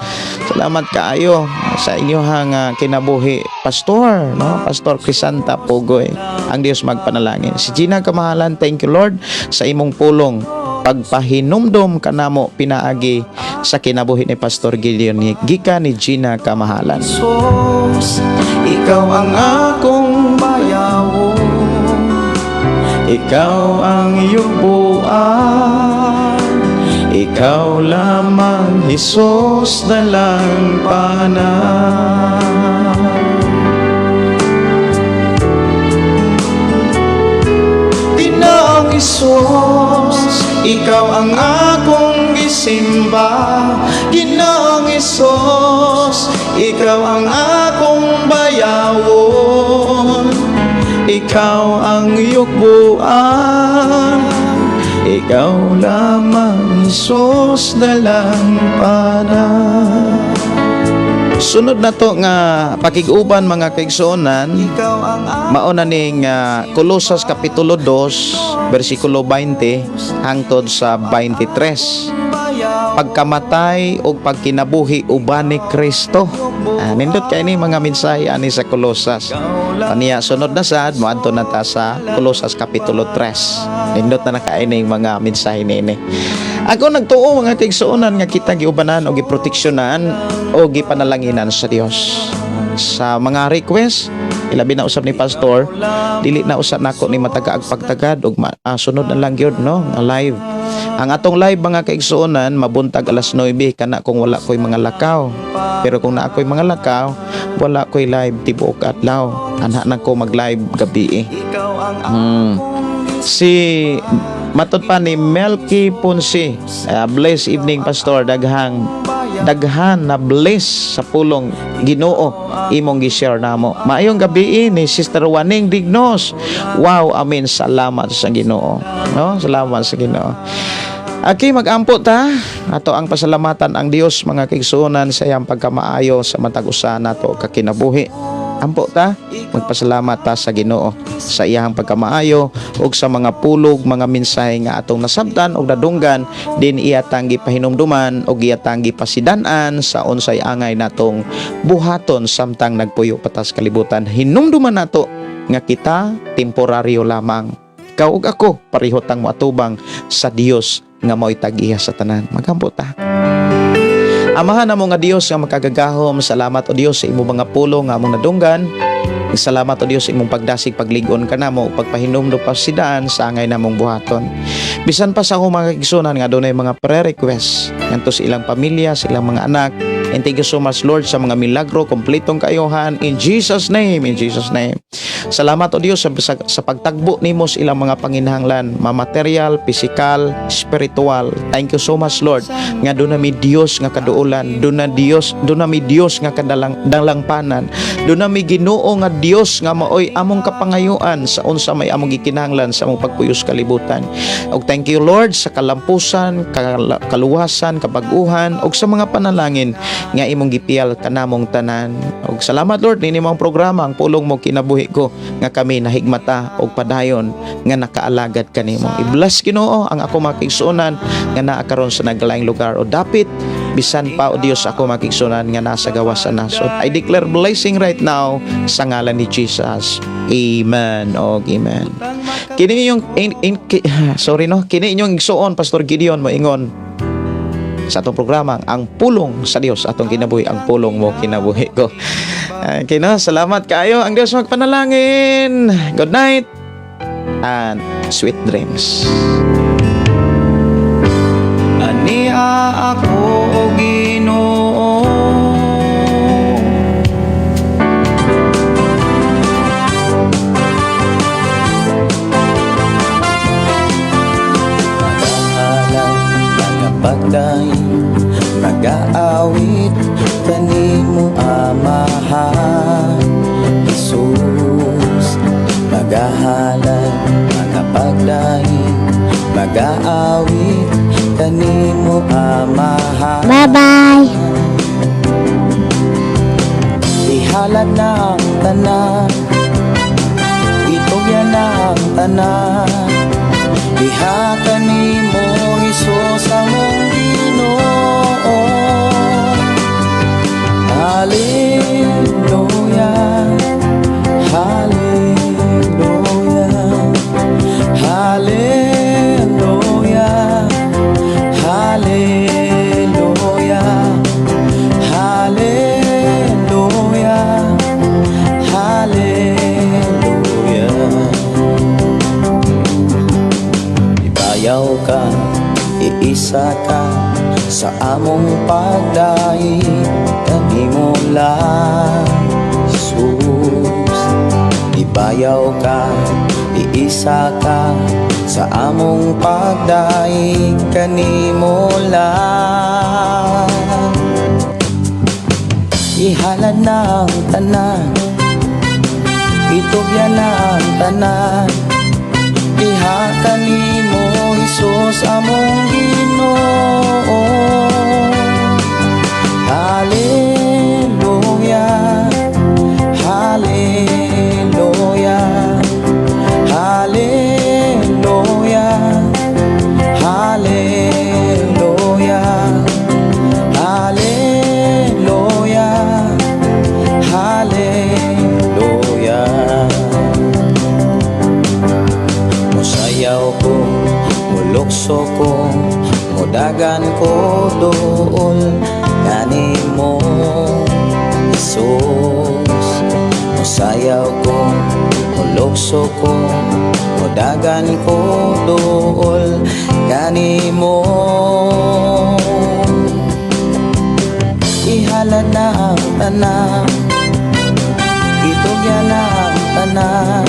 Salamat kaayo sa inyong kinabuhi, Pastor, no? Pastor Crisanta Pugoy. Ang Dios magpanalangin. Si Gina Kamahalan, thank you, Lord, sa imong pulong pagpahinumdom kanamo pinaagi sa kinabuhi ni Pastor Gideon gikan ni Gina Kamahalan. Jesus, ikaw ang akong bayawon. Ikaw ang yubuan. Ikaw lamang, Jesus, dalangpanan. Ginoong Hesus, ikaw ang akong gisimba. Ginoong Hesus, ikaw ang akong bayawon. Ikaw ang yukbuan. Ikaw lamang, Jesus, dalangpanan. Sunod na to nga pakig-uban, mga kaigsuonan, mao na ning Kolosas kapitulo 2 bersikulo 20 hangtod sa 23. Pagkamatay ug pagkinabuhi uban ni Kristo. Ah, nindot kay ni mga mensahe ani sa Kolosas. Kaniya sunod na sad moadto na ta sa Kolosas kapitulo 3. Nindot na nakaini mga mensahe niini. Ako nagtuo, mga kaigsuonan, nga kita giubanan o giproteksyonan o gipanalanginan sa Dios. Sa mga request, ilabi na usab ni pastor, dili na usab nako ni matagaag pagtagad ug sunod na lang gyud, no, nga live. Ang atong live, mga kaigsuonan, mabuntag alas 9 kana kung wala ko'y mga lakaw. Pero kung naa ko'y mga lakaw, wala ko'y live tibuok adlaw. Anha na ko mag-live gabi eh. Si matod pa ni Melky Ponce, bless evening, Pastor, daghang daghan na bless sa pulong Ginoo imong gi-share namo. Maayong gabi ni Sister Waning Dignos. Wow, amen, salamat sa Ginoo. No, salamat sa Ginoo. Okay, magampo ta. Ato ang pasalamatan ang Dios, mga kaigsuonan, sa iyang pagkamaayo sa matag usa nato kakinabuhi. Ampo ta, magpasalamat ta sa Ginoo sa iyang pagkamaayo ug sa mga pulog, mga mensahe nga atong nasabtan ug nadunggan din iyatang gipahinumduman ug iyatang gipasidan-an sa unsay angay natong buhaton samtang nagpuyo pa ta sa kalibutan. Hinumduman nato nga kita temporaryo lamang. Ikaw ug ako pareho tang moatubang sa Dios nga mao'y tag-iya sa tanan. Magampo ta. Amahan namo nga Dios nga makagagahom, salamat o Dios sa imong mga pulong nga among nadunggan. Salamat o Dios sa imong pagdasig, pagligon kanamo, pagpahinumdum, pasidaan sa angay namong buhaton. Bisan pa sa akong mga kaigsuonan nga adunay mga prayer request ngadto sa ilang pamilya, sa ilang mga anak. And thank you so much, Lord, sa mga milagro, kompletong kaayohan in Jesus' name, in Jesus' name. Salamat o Dios sa pagtagbo nimo sa ilang mga panginahanglan, ma-material, physical, spiritual. Thank you so much, Lord, nga duna mi Dios nga kaduolan, duna Dios, duna mi Dios nga kadalang dalangpanan, duna mi Ginoo nga Dios nga maoy among kapangayuan sa unsa may among gikinahanglan sa among pagpuyos kalibutan. Og thank you, Lord, sa kalampusan, kaluwasan, kabag-uhan ug sa mga panalangin nga imong gipiyal kanamong tanan. Og salamat, Lord, nini mong programa ang Pulong Mo Kinabuhi Ko nga kami nahigmata og padayon nga nakaalagad kanimo. I-bless, Ginoo, ang ako mga kaigsuonan nga naa karon sa naglaing lugar o dapit, bisan pa o Dios ako mga kaigsuonan nga nasa gawas sa nasod. I declare blessing right now sa ngalan ni Jesus. Amen og amen. Kini inyong sorry, no, kini inyong igsuon Pastor Gideon moingon sa atong programa ang pulong sa Dios atong kinabuhi, ang pulong mo kinabuhi ko. Okay na, salamat kaayo. Ang Dios magpanalangin. Good night and sweet dreams. Ania ako, o Ginoo. Magahalay, magapagdaing, magaawit kanimo, Amahan Jesus. Magahalay, magapagdaing, magaawit kanimo, Amahan. Bye-bye. Ihalad na ang tanan, itugyan na ang tanan, Diha kanimo. Ibayaw ka, iisa ka sa among pagdaig kanimo lang, Jesus. Ibayaw ka, iisa ka sa among pagdaig kanimo lang. Ihalad na ang tanan, itugyan na ang tanan, diha kanimo, Hesus, among Ginoo. Hallelujah, Hallelujah, Hallelujah, Hallelujah, Hallelujah, Hallelujah. Musayaw ko, mulukso ko, mudagan ko duol kanimo, Jesus. Musayaw ko, mulukso ko, mudagan ko duol kanimo. Ihalad na ang tanan, itugyan na ang tanan,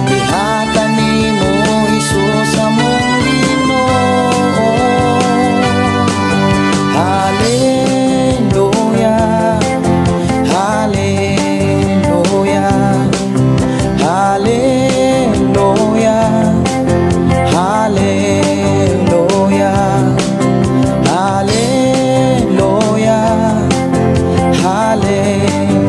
diha kanimo, Hesus, among Ginoo. Hallelujah, Hallelujah, Hallelujah, Hallelujah, Hallelujah, Hallelujah.